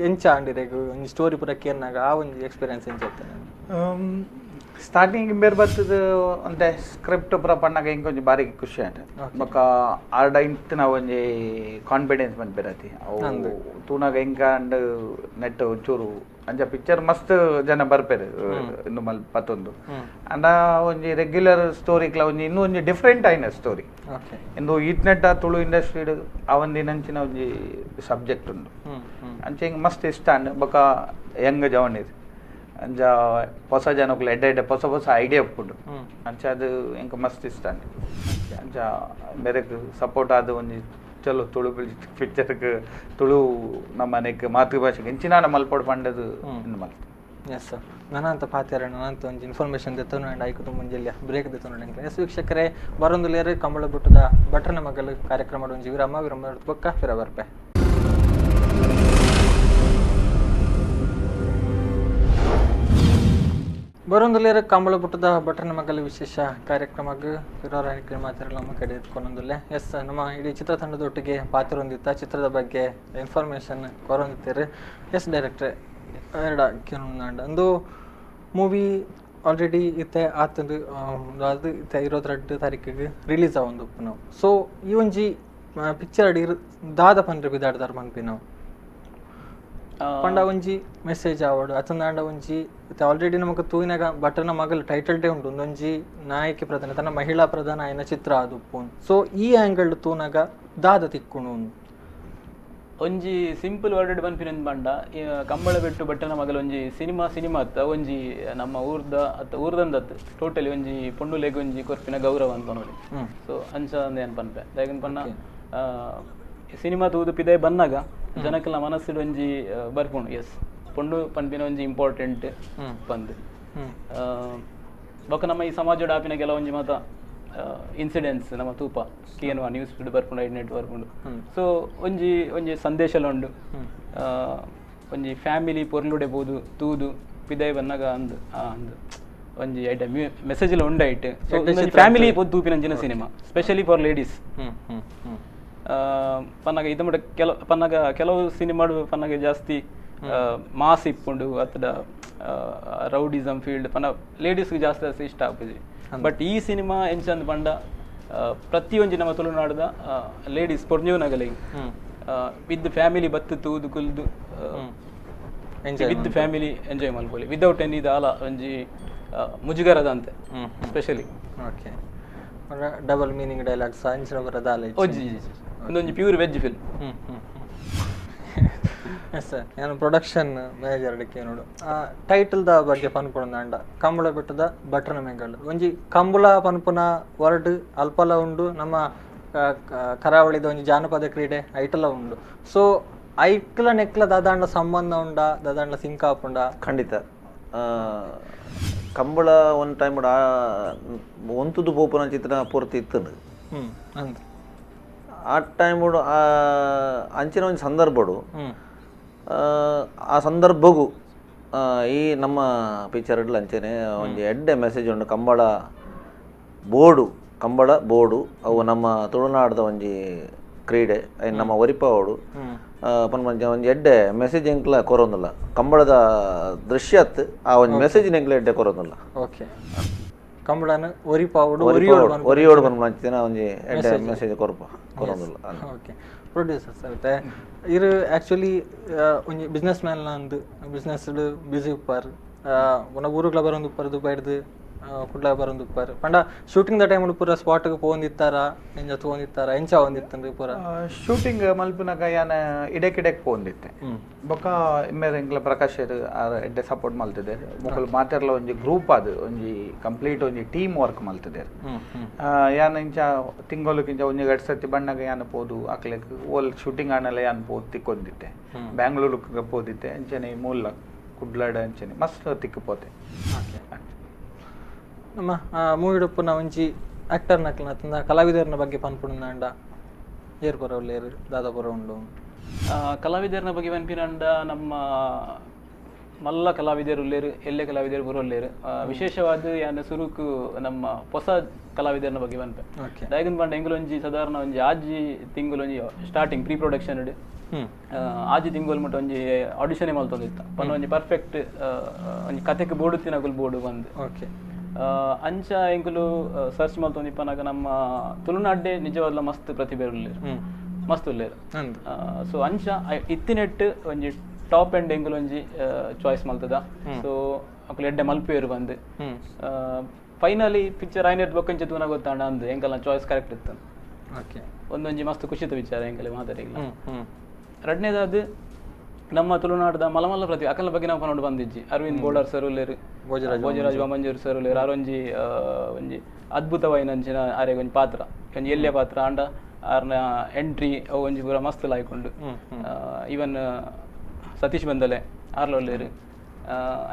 ಎಂಚ ಆಂಡಿರೆಗ್ ಒಂಜಿ ಸ್ಟೋರಿ ಪೂರ ಕೇನ್ನಾಗ ಆ ಒಂಜಿ ಎಕ್ಸ್ಪೀರಿಯನ್ಸ್ ಎಂಚ ಇತ್ತೆ? ಸ್ಟಾರ್ಟಿಂಗ್ ಬೇರೆ ಬರ್ತದ ಅಂತೆ ಸ್ಕ್ರಿಪ್ಟ್ ಪೂರ ಪಣ್ಣಾಗ ಇಂಕೊಂಚ ಬಾರಿ ಖುಷಿ ಆಯ್ತು. ಬೊಕ್ಕ ಆರ್ಡ ಇಂತಿನ ಒಂಜಿ ಕಾನ್ಫಿಡೆನ್ಸ್ ಬಂದ್ಬಿರತಿ ಅವು ತೂನಾಗ ಹಿಂಗ ಅಂಡ್ ನೆಟ್ ಒಂಚೂರು ಅಂಚ ಪಿಕ್ಚರ್ ಮಸ್ತ್ ಜನ ಬರ್ಪೇರು ಇನ್ನು ಮಲ್ ಪತ್ತೊಂದು ಅಂಡ ಒಂಜಿ ರೆಗ್ಯುಲರ್ ಸ್ಟೋರಿಕ್ಲ ಒಂಜಿ ಇನ್ನೂ ಒಂಜಿ ಡಿಫ್ರೆಂಟ್ ಆಯ್ನ ಸ್ಟೋರಿ. ಇಂದು ಈತ್ನೆಟ್ಟ ತುಳು ಇಂಡಸ್ಟ್ರಿ ಆ ಒಂದಿನಂಚಿನ ಒಂಜಿ ಸಬ್ಜೆಕ್ಟ್ ಉಂಡು ಅಂಚ ಹಿಂಗೆ ಮಸ್ತ್ ಇಷ್ಟ ಅಂಡ್ ಬೊಕ್ಕ ಯಂಗ್ ಜವನಿರು ಅಂಚ ಹೊಸ ಜನಕ್ಕೂ ಎಡ್ಡೆ ಎಡ್ಡೆ ಹೊಸ ಹೊಸ ಐಡಿಯಾ ಉಪ್ಪುಂಡು ಅಂಚ ಅದು ಎಂಕ ಮಸ್ತ್ ಇಷ್ಟ ಅಂಡ್ ಅಂಚ ಮೇರೆಗ್ ಸಪೋರ್ಟ್ ಆದ ಒಂಜಿ ಚಲೋ ತುಳು ಪಿಕ್ಚರ್ಗೆ ತುಳು ನಮ್ಮ ಮನೆಗೆ ಮಾತೃಭಾಷೆಗೆ ಇಂಚಿನಾನ ಮಲ್ಪೊಡು ಪಂಡದು ಇನ್ನು ಮಲ್ತು. ಎಸ್ ಸರ್, ನಾನಂತ ಪಾತ್ಯಾರ ನಾನಂತ ಒಂಜಿ ಇನ್ಫಾರ್ಮೇಷನ್ ದೆತ್ತನು ಆ್ಯಂಡ್ ಐಕು ಮುಂಜೆಲ್ಲ ಬ್ರೇಕ್ ದೆತ್ತನು ಎಂಕ್ಲೆ. ಎಸ್ ವೀಕ್ಷಕರೇ, ಬರೊಂದುಲೇರು ಕಂಬಳ ಬಿಟ್ಟದ ಭಟ್ರನ ಮಗಲು ಕಾರ್ಯಕ್ರಮ ಒಂಜಿ ವಿರಾಮ ವಿರಾಮ ಬೊಕ್ಕ ಫಿರ ಬರ್ಪೆ. ಬರೊಂದುಲೇರು ಕಂಬಳ ಪುಟ್ಟದ ಭಟ್ರನ ಮಗಲ ವಿಶೇಷ ಕಾರ್ಯಕ್ರಮಕ್ಕೆ ಇರೋರ ಮಾತಾಡಲ್ಲ ನಮ್ಮ ಕಡೆ ಎತ್ಕೊಂಡೊಂದುಲ್ಲೆ. ಎಸ್, ನಮ್ಮ ಇಡೀ ಚಿತ್ರತಂಡದೊಟ್ಟಿಗೆ ಪಾತ್ರ ಹೊಂದಿತ್ತ ಚಿತ್ರದ ಬಗ್ಗೆ ಇನ್ಫಾರ್ಮೇಷನ್ ಕೊರೊಂದಿತ್ತೀರಿ. ಎಸ್ ಡೈರೆಕ್ಟ್ರೆ, ಎರಡ ಕೆಲವೊಂದು ಅಂದು ಮೂವಿ ಆಲ್ರೆಡಿ ಇತ್ತೆ ಆತಂದು ಅದು ಇತ್ತೆ 22 ತಾರೀಕಿಗೆ ರಿಲೀಸ್ ಆವೊಂದು ನಾವು. ಸೊ ಈ ಒಂಜಿ ಪಿಕ್ಚರ್ ಅಡಿ ದಾದ ಪನ್ರೆ ಬಿದಾಡ್ದಾರ ಮನ್ಪಿ ನಾವು ಪಂಡ ಒಂಜಿ ಮೆಸೇಜ್ ಆವಡು ಅತಂದಾಂಡ ಒಂಜಿ ಆಲ್ರೆಡಿ ನಮಕ್ ತೂಯಿನಾಗ ಭಟ್ರನ ಮಗಲ್ ಟೈಟಲ್ ಡೇ ಉಂಟು ಒಂದೊಂಜಿ ನಾಯಕಿ ಪ್ರಧಾನ ತನ್ನ ಮಹಿಳಾ ಪ್ರಧಾನ ಆಯ್ನ ಚಿತ್ರ ಅದು ಉಪ್ಪು. ಸೊ ಈ ಆ್ಯಂಗಲ್ ತೂನಾಗ ದಾದ ತಿಕ್ಕುಣು ಒಂಜಿ ಸಿಂಪಲ್ ವರ್ಡ್ ಪನ್ಪಿನ ಪಂಡ ಕಂಬಳ ಬೆಟ್ಟು ಭಟ್ಟನ ಮಗಲ್ ಒಂಜಿ ಸಿನಿಮಾ ಸಿನಿಮಾ ಅತ್ತ ಒಂಜಿ ನಮ್ಮ ಊರ್ದ ಅತ್ತ ಊರ್ದಂದತ್ತು ಟೋಟಲಿ ಒಂಜಿ ಪೊಣ್ಣುಲೆಗ್ ಒಂಜಿ ಕೊರ್ಪಿನ ಗೌರವ ಅಂತ ನೋಡಿ. ಸೊ ಅಂಚ ಅಂದ ಏನ್ ಪನ್ಪೆ ದಾಯೆಗ್ ಪನ್ನ ಸಿನಿಮಾ ತೂದು ಪಿದಾಯಿ ಬನ್ನಾಗ ಜನಕ್ಕೆಲ್ಲ ಮನಸ್ಸಿಡು ಒಂಜಿ ಬರ್ಪುಂಡು ಎಸ್ ಪೊಣ್ಣು ಪನ್ಪಿನ ಒಂಜಿ ಇಂಪಾರ್ಟೆಂಟ್ ಪಂದ್. ಬೊಕ್ಕ ನಮ್ಮ ಈ ಸಮಾಜಡ್ ಆಪಿನ ಕೆಲವೊಂಜಿ ಮಾತ ಇನ್ಸಿಡೆಂಟ್ಸ್ ನಮ್ಮ ತೂಪ ಕೇನುವ ನ್ಯೂಸ್ ಫೀಡ್ ಬರ್ಪುಂಡು ಐಡ್ ನೆಟ್ ಬರ್ಪುಂಡು. ಸೊ ಒಂಜಿ ಒಂಜಿ ಸಂದೇಶಲ ಉಂಡು ಒಂಜಿ ಫ್ಯಾಮಿಲಿ ಪೊರ್ಲುಡೆ ಪೋದು ತೂದು ಪಿದಾಯಿ ಬನ್ನಾಗ ಅಂದ್ ಅಂದ್ ಒಂಜಿ ಐಟ ಮೆಸೇಜ್ ಎಲ್ಲ ಉಂಡು ಐಟ್. ಸೊ ಫ್ಯಾಮಿಲಿ ಪೋದು ತೂಪಿನಂಚಿನ ಸಿನಿಮಾ ಸ್ಪೆಷಲಿ ಫಾರ್ ಲೇಡೀಸ್. ಪನ್ನಾಗ ಇದು ಮುಟ ಪನ್ನಾಗ ಕೆಲವು ಸಿನಿಮಾಡು ಪನ್ನಾಗ ಜಾಸ್ತಿ ಮಾಸ್ ಇಪ್ಪುಂಡು ಅಥವಾ ರೌಡಿಸಮ್ ಫೀಲ್ಡ್ ಪನ್ನ ಲೇಡೀಸ್ಗೆ ಜಾಸ್ತಿ ಜಾಸ್ತಿ ಇಷ್ಟ ಆಪುಜಿ. ಬಟ್ ಈ ಸಿನಿಮಾ ಎಂಚಂದ್ ಪಂಡ ಪ್ರತಿಯೊಂಜಿ ನಮ್ಮ ತುಳುನಾಡದ ಲೇಡೀಸ್ ಪೊರ್ಜೋನಗಲೆ ವಿತ್ ಫ್ಯಾಮಿಲಿ ಬತ್ತು ತೂದು ಕುಲ್ದು ವಿತ್ ಫ್ಯಾಮಿಲಿ ಎಂಜಾಯ್ ಮಲ್ಪೊಲಿ ವಿದೌಟ್ ಎನಿ ದಾಲ ಒಂಜಿ ಮುಜುಗರದ ಅಂತೆ specially. Okay, double meaning dialogues ಅಂಚಿನ ಬರದ ಒಂಜಿ ಒಂದೊಂಜಿ pure veg film. Yes sir, ನಾನು ಪ್ರೊಡಕ್ಷನ್ ಮ್ಯಾನೇಜರ್ ಅಡಿಕೆ ನೋಡು ಟೈಟಲ್ದ ಬಗ್ಗೆ ಪನ್ಪುಣಂಡ ಕಂಬಳ ಬೆಟ್ಟದ ಭಟ್ರನ ಮೆಂಗಲ್ ಒಂಜಿ ಕಂಬಳ ಪನ್ಪುನ ವರ್ಡ್ ಅಲ್ಪಲ ಉಂಡು ನಮ್ಮ ಕರಾವಳಿದ ಒಂಜಿ ಜಾನಪದ ಕ್ರೀಡೆ ಐಟಲ ಉಂಡು. ಸೊ ಐಕ್ಲ ನೆಕ್ಲ ದಾದಾಂಡ ಸಂಬಂಧ ಉಂಡ ದಾದಾಂಡ ಸಿಂಕ್ ಆಪುಂಡ? ಖಂಡಿತ ಕಂಬಳ ಒಂದು ಟೈಮ್ ಒಂತುದು ಪೋಪುನ ಚಿತ್ರ ಪೂರ್ತಿ ಇತ್ತು ಆ ಟೈಮ್ ಅಂಚಿನ ಒಂದು ಸಂದರ್ಭಡು ಆ ಸಂದರ್ಭಗೂ ಈ ನಮ್ಮ ಪಿಕ್ಚರ್ ಅಂಚನೆ ಒಂಜಿ ಎಡ್ಡೆ ಮೆಸೇಜ್ ಉಂಡು. ಕಂಬಳ ಬೋಡು ಕಂಬಳ ಬೋಡು ಅವು ನಮ್ಮ ತುಳುನಾಡದ ಒಂಜಿ ಕ್ರೀಡೆ ನಮ್ಮ ಒರಿಪಾವಡು ಪನ್ಪಂಚ ಒಂಜಿ ಎಡ್ಡೆ ಮೆಸೇಜ್ ಎಂಕ್ಲ ಕೊರೊಂದುಲ್ಲ ಕಂಬಳದ ದೃಶ್ಯ ಅತ್ತು ಆ ಒಂಜಿ ಮೆಸೇಜ್ ಎಂಕ್ಲ ಎಡ್ಡೆ ಕೊರೊಂದುಲ್ಲ. ಓಕೆ, ಕಂಬಳನ ಒರಿಪಾವಡು ಒರಿಯೋಡು ಪನ್ಪಂಚಿನ ಒಂಜಿ ಎಡ್ಡೆ ಮೆಸೇಜ್ ಕೊರಪ ಕೊರೊಂದುಲ್ಲ. ಓಕೆ, ಪ್ರೊಡ್ಯೂಸರ್ಸ್ ಆಗುತ್ತೆ ಇರು ಆ್ಯಕ್ಚುಲಿ ಒಂಜಿ ಬಿಸ್ನೆಸ್ ಮ್ಯಾನ್ ಅಂದು ಬಿಸ್ನೆಸ್ ಬ್ಯುಸಿ ಉಪ್ಪಾರು ಒನ ಊರುಗಳ ಬರೋದು ಉಪ್ಪಾರು ದುಬೈಡ್ದು ಕುಡ್ಲ ಬರೋದು ಉಪ್ಪಾರು ಪಂಡ ಶೂಟಿಂಗ್ the time ಪೂರ ಸ್ಪಾಟ್ಗೆ ಪೋಂದಿತ್ತಾರ ಎಂಜ ತೋಂದಿತ್ತಾರ ಎಂಚ ಒಂದಿತ್ತಂದ್ರೆ ಪೂರ ಶೂಟಿಂಗ್ ಮಲ್ಪುನಗ ಯಾನ ಇಡೆಕಿಡೆಕ್ ಪೋಂದಿತ್ತೆ. ಬೊಕ್ಕ ಇಮ್ಮೇರೆ ಎಂಕ್ಲ ಪ್ರಕಾಶ್ ಎಡ್ಡೆ ಸಪೋರ್ಟ್ ಮಲ್ತಿದೆ ಮೊಕಲು ಮಾತೆರ್ಲ ಒಂಜಿ ಗ್ರೂಪ್ ಅದು ಒಂಜಿ ಕಂಪ್ಲೀಟ್ ಒಂಜಿ ಟೀಮ್ ವರ್ಕ್ ಮಲ್ತಿದೆ. ಯಾನ ಇಂಚ ತಿಂಗೊಲಕ್ಕಿಂಚ ಒಂಜಿ ಎರಡು ಸರ್ತಿ ಬಣ್ಣಗ ಯಾನ ಪೋದು ಅಕ್ಲೆಗ್ ಓಲ್ ಶೂಟಿಂಗ್ ಆನಲ್ಲ ಯಾನ್ ಪೋದು ತಿಕ್ಕೊಂದಿತ್ತೆ ಬ್ಯಾಂಗ್ಳೂರ್ಗೆ ಪೋದಿತ್ತೆ ಅಂಚನೆ ಮೂಲ ಕುಡ್ಲಾಡ ಅಂಚನೆ ಮಸ್ತ್ ತಿಕ್ಕು ಪೋತೆ. ನಮ್ಮ ಮೂವಿಡಪ್ಪನ ಒಂಜಿ ಆಕ್ಟರ್ನ ಅಕ್ಲನ ಕಲಾವಿದರನ ಬಗ್ಗೆ ಪನ್ಪುಣಂಡ ಏರ್ ಬರೋಲ್ಲೇರು ದಾದಾ ಬರೋ ಉಂಡು ಕಲಾವಿದರನ ಬಗ್ಗೆ ಪನ್ಪಿನಂಡ ನಮ್ಮ ಮಲ್ಲ ಕಲಾವಿದರು ಉಲ್ಲೇರು ಎಲ್ಲೆ ಕಲಾವಿದರು ಬರೋಲ್ಲೇರು ವಿಶೇಷವಾದ ಯಾನ ಸುರುಕು ನಮ್ಮ ಹೊಸ ಕಲಾವಿದರನ ಬಗ್ಗೆ ಪನ್ಪೆ. ದಾಯಗನ್ ಪಂಡ ಎಂಗುಲೊಂಜಿ ಸಾಧಾರಣ ಒಂಜಿ ಆಜಿ ತಿಂಗುಲೊಂಜಿ ಸ್ಟಾರ್ಟಿಂಗ್ ಪ್ರೀ ಪ್ರೊಡಕ್ಷನ್ ಆಜಿ ತಿಂಗಳು ಮುಟ್ಟ ಒಂಜಿ ಆಡಿಷನ್ ಮಲ್ತೊಂದಿತ್ತ ಪಂಡ ಒಂಜಿ ಪರ್ಫೆಕ್ಟ್ ಒಂಜಿ ಕತೆಕ್ ಬೋಡು ತಿನಗುಲ್ ಬೋಡು ಬಂದು. ಓಕೆ, ಅಂಚ ಎಂಕುಲು ಸರ್ಚ್ ಮಲ್ತೊಂದಿಪ್ಪನಾಗ ನಮ್ಮ ತುಳುನಾಡ್ಡೆ ನಿಜವಾದ್ಲ ಮಸ್ತ್ ಪ್ರತಿಭೆ ಉಲ್ಲೆರ್ ಮಸ್ತ್ ಉಲ್ಲೆರ್. ಸೊ ಅಂಚ ಇತ್ತಿನೆಟ್ ಒಂಜಿ ಟಾಪ್ ಎಂಡ್ ಎಂಕುಲು ಒಂಜಿ ಚಾಯ್ಸ್ ಮಲ್ತದ. ಸೊ ಅಕುಲು ಎಡ್ಡೆ ಮಲ್ಪೇರು ಬಂದು ಫೈನಲಿ ಪಿಕ್ಚರ್ ಆಯ್ನೆಟ್ ಬೊಕ್ಕಂಚೆ ತೂನ ಗೊತ್ತಾಂಡ ಅಂದ್ ಎಂಕಲ್ನ ಚಾಯ್ಸ್ ಕರೆಕ್ಟ್ ಇತ್ತು. ಓಕೆ, ಒಂದೊಂಜಿ ಮಸ್ತ್ ಖುಷಿತ ವಿಚಾರ ಎಂಕಲೆ ಮಾತಾಡಿಲ್ಲ. ಎರಡನೇದಾದ ನಮ್ಮ ತುಳುನಾಡದ ಮಲಮಲ್ಲ ಪ್ರತಿಭೆ ಅಕಲ್ನ ಬಗ್ಗೆ ನಾವು ಪನೋಡು ಬಂದಿಜ್ಜಿ. ಅರವಿಂದ್ ಬೋಳಾರ್ ಸರ್ ಉಲ್ಲೇರು, ಭೋಜರಾಜ್ ವಾಮಂಜೂರ್ ಸರ್ ಉಲ್ಲೇರು. ಆರೊಂಜಿ ಒಂಜಿ ಅದ್ಭುತವಾಯಿನಂಚಿನ ಆರೆಗ್ ಒಂಜಿ ಪಾತ್ರ, ಒಂಜಿ ಎಲ್ಯ ಪಾತ್ರ ಆಂಡ ಆರ್ನ ಎಂಟ್ರಿ ಅವು ಒಂಜಿ ಪೂರ ಮಸ್ತ್ ಲಾಯ್ಕೊಂಡು. ಈವನ್ ಸತೀಶ್ ಬಂದಲೆ ಆರ್ಲ ಉಲ್ಲೇರು,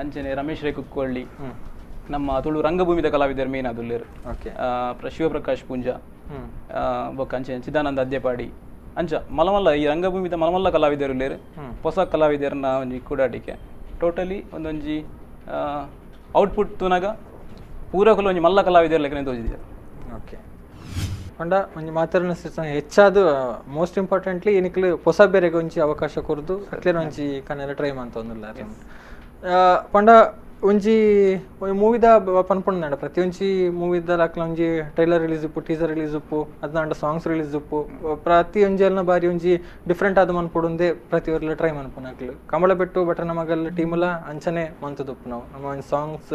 ಅಂಚನೆ ರಮೇಶ್ ರೈ ಕುಕ್ಕೋಳ್ಳಿ ನಮ್ಮ ತುಳು ರಂಗಭೂಮಿದ ಕಲಾವಿದರು ಮೇನ್ ಆದುಲ್ಲೇರು. ಶಿವಪ್ರಕಾಶ್ ಪೂಂಜಾ ಬೊಕ್ಕ ಅಂಚನೆ ಚಿದಾನಂದ ಅದ್ಯಪಾಡಿ ಅಂಚ ಮಲಮಲ್ಲ ಈ ರಂಗಭೂಮಿದ ಮಲಮಲ್ಲ ಕಲಾವಿದರು ಉಲ್ಲೇರು. ಹೊಸ ಕಲಾವಿದರನ್ನ ಒಂಜಿ ಕೂಡಾಟಿಕೆ ಟೋಟಲಿ ಒಂದೊಂಜಿ ಔಟ್ಪುಟ್ ತೂನಾಗ ಪೂರಕಲು ಒಂಜಿ ಮಲ್ಲ ಕಲಾವಿದರು ಲೆಕ್ಕನೆ ತೋಜಿದ್ದಾರೆ. ಓಕೆ, ಪಂಡ ಒಂಜಿ ಮಾತಾಡಿನ ಹೆಚ್ಚಾದ ಮೋಸ್ಟ್ ಇಂಪಾರ್ಟೆಂಟ್ಲಿ ಇನಿಕ್ಲು ಹೊಸ ಬೇರೆಗೆ ಒಂಜಿ ಅವಕಾಶ ಕೊರ್ದು ಅಕ್ಲೇನ ಒಂಜಿ ಕನ್ನಡ ಟ್ರೈ ಮಂತೊಂದುಲ್ಲ. ಪಂಡ ಒಂಜಿ ಮೂವಿದ ಪನ್ಪುಂಡು ಪ್ರತಿಯೊಂಜಿ ಮೂವಿದ ಅಕ್ಲ ಒಂಜಿ ಟ್ರೈಲರ್ ರಿಲೀಸ್ ಉಪ್ಪು, ಟೀಸರ್ ರಿಲೀಸ್ ಉಪ್ಪು, ಅದ್ನಾಂಡ ಸಾಂಗ್ಸ್ ರಿಲೀಸ್ ಉಪ್ಪು, ಪ್ರತಿಯೊಂಜಿ ಅಲ್ನ ಬಾರಿ ಒಂಜಿ ಡಿಫ್ರೆಂಟ್ ಆದ ಮನ್ಪುಡುಂದೆ ಪ್ರತಿಯೊರ್ಲ ಟ್ರೈ ಮನ್ಪುನ ಅಕ್ಲು. ಕಂಬಳಬೆಟ್ಟು ಭಟ್ರನ ಮಗಲ್ ಟೀಮುಲ ಅಂಚನೆ ಮಂತದುಪ್ಪು ನಾವು ನಮ್ಮ ಒಂಜಿ songs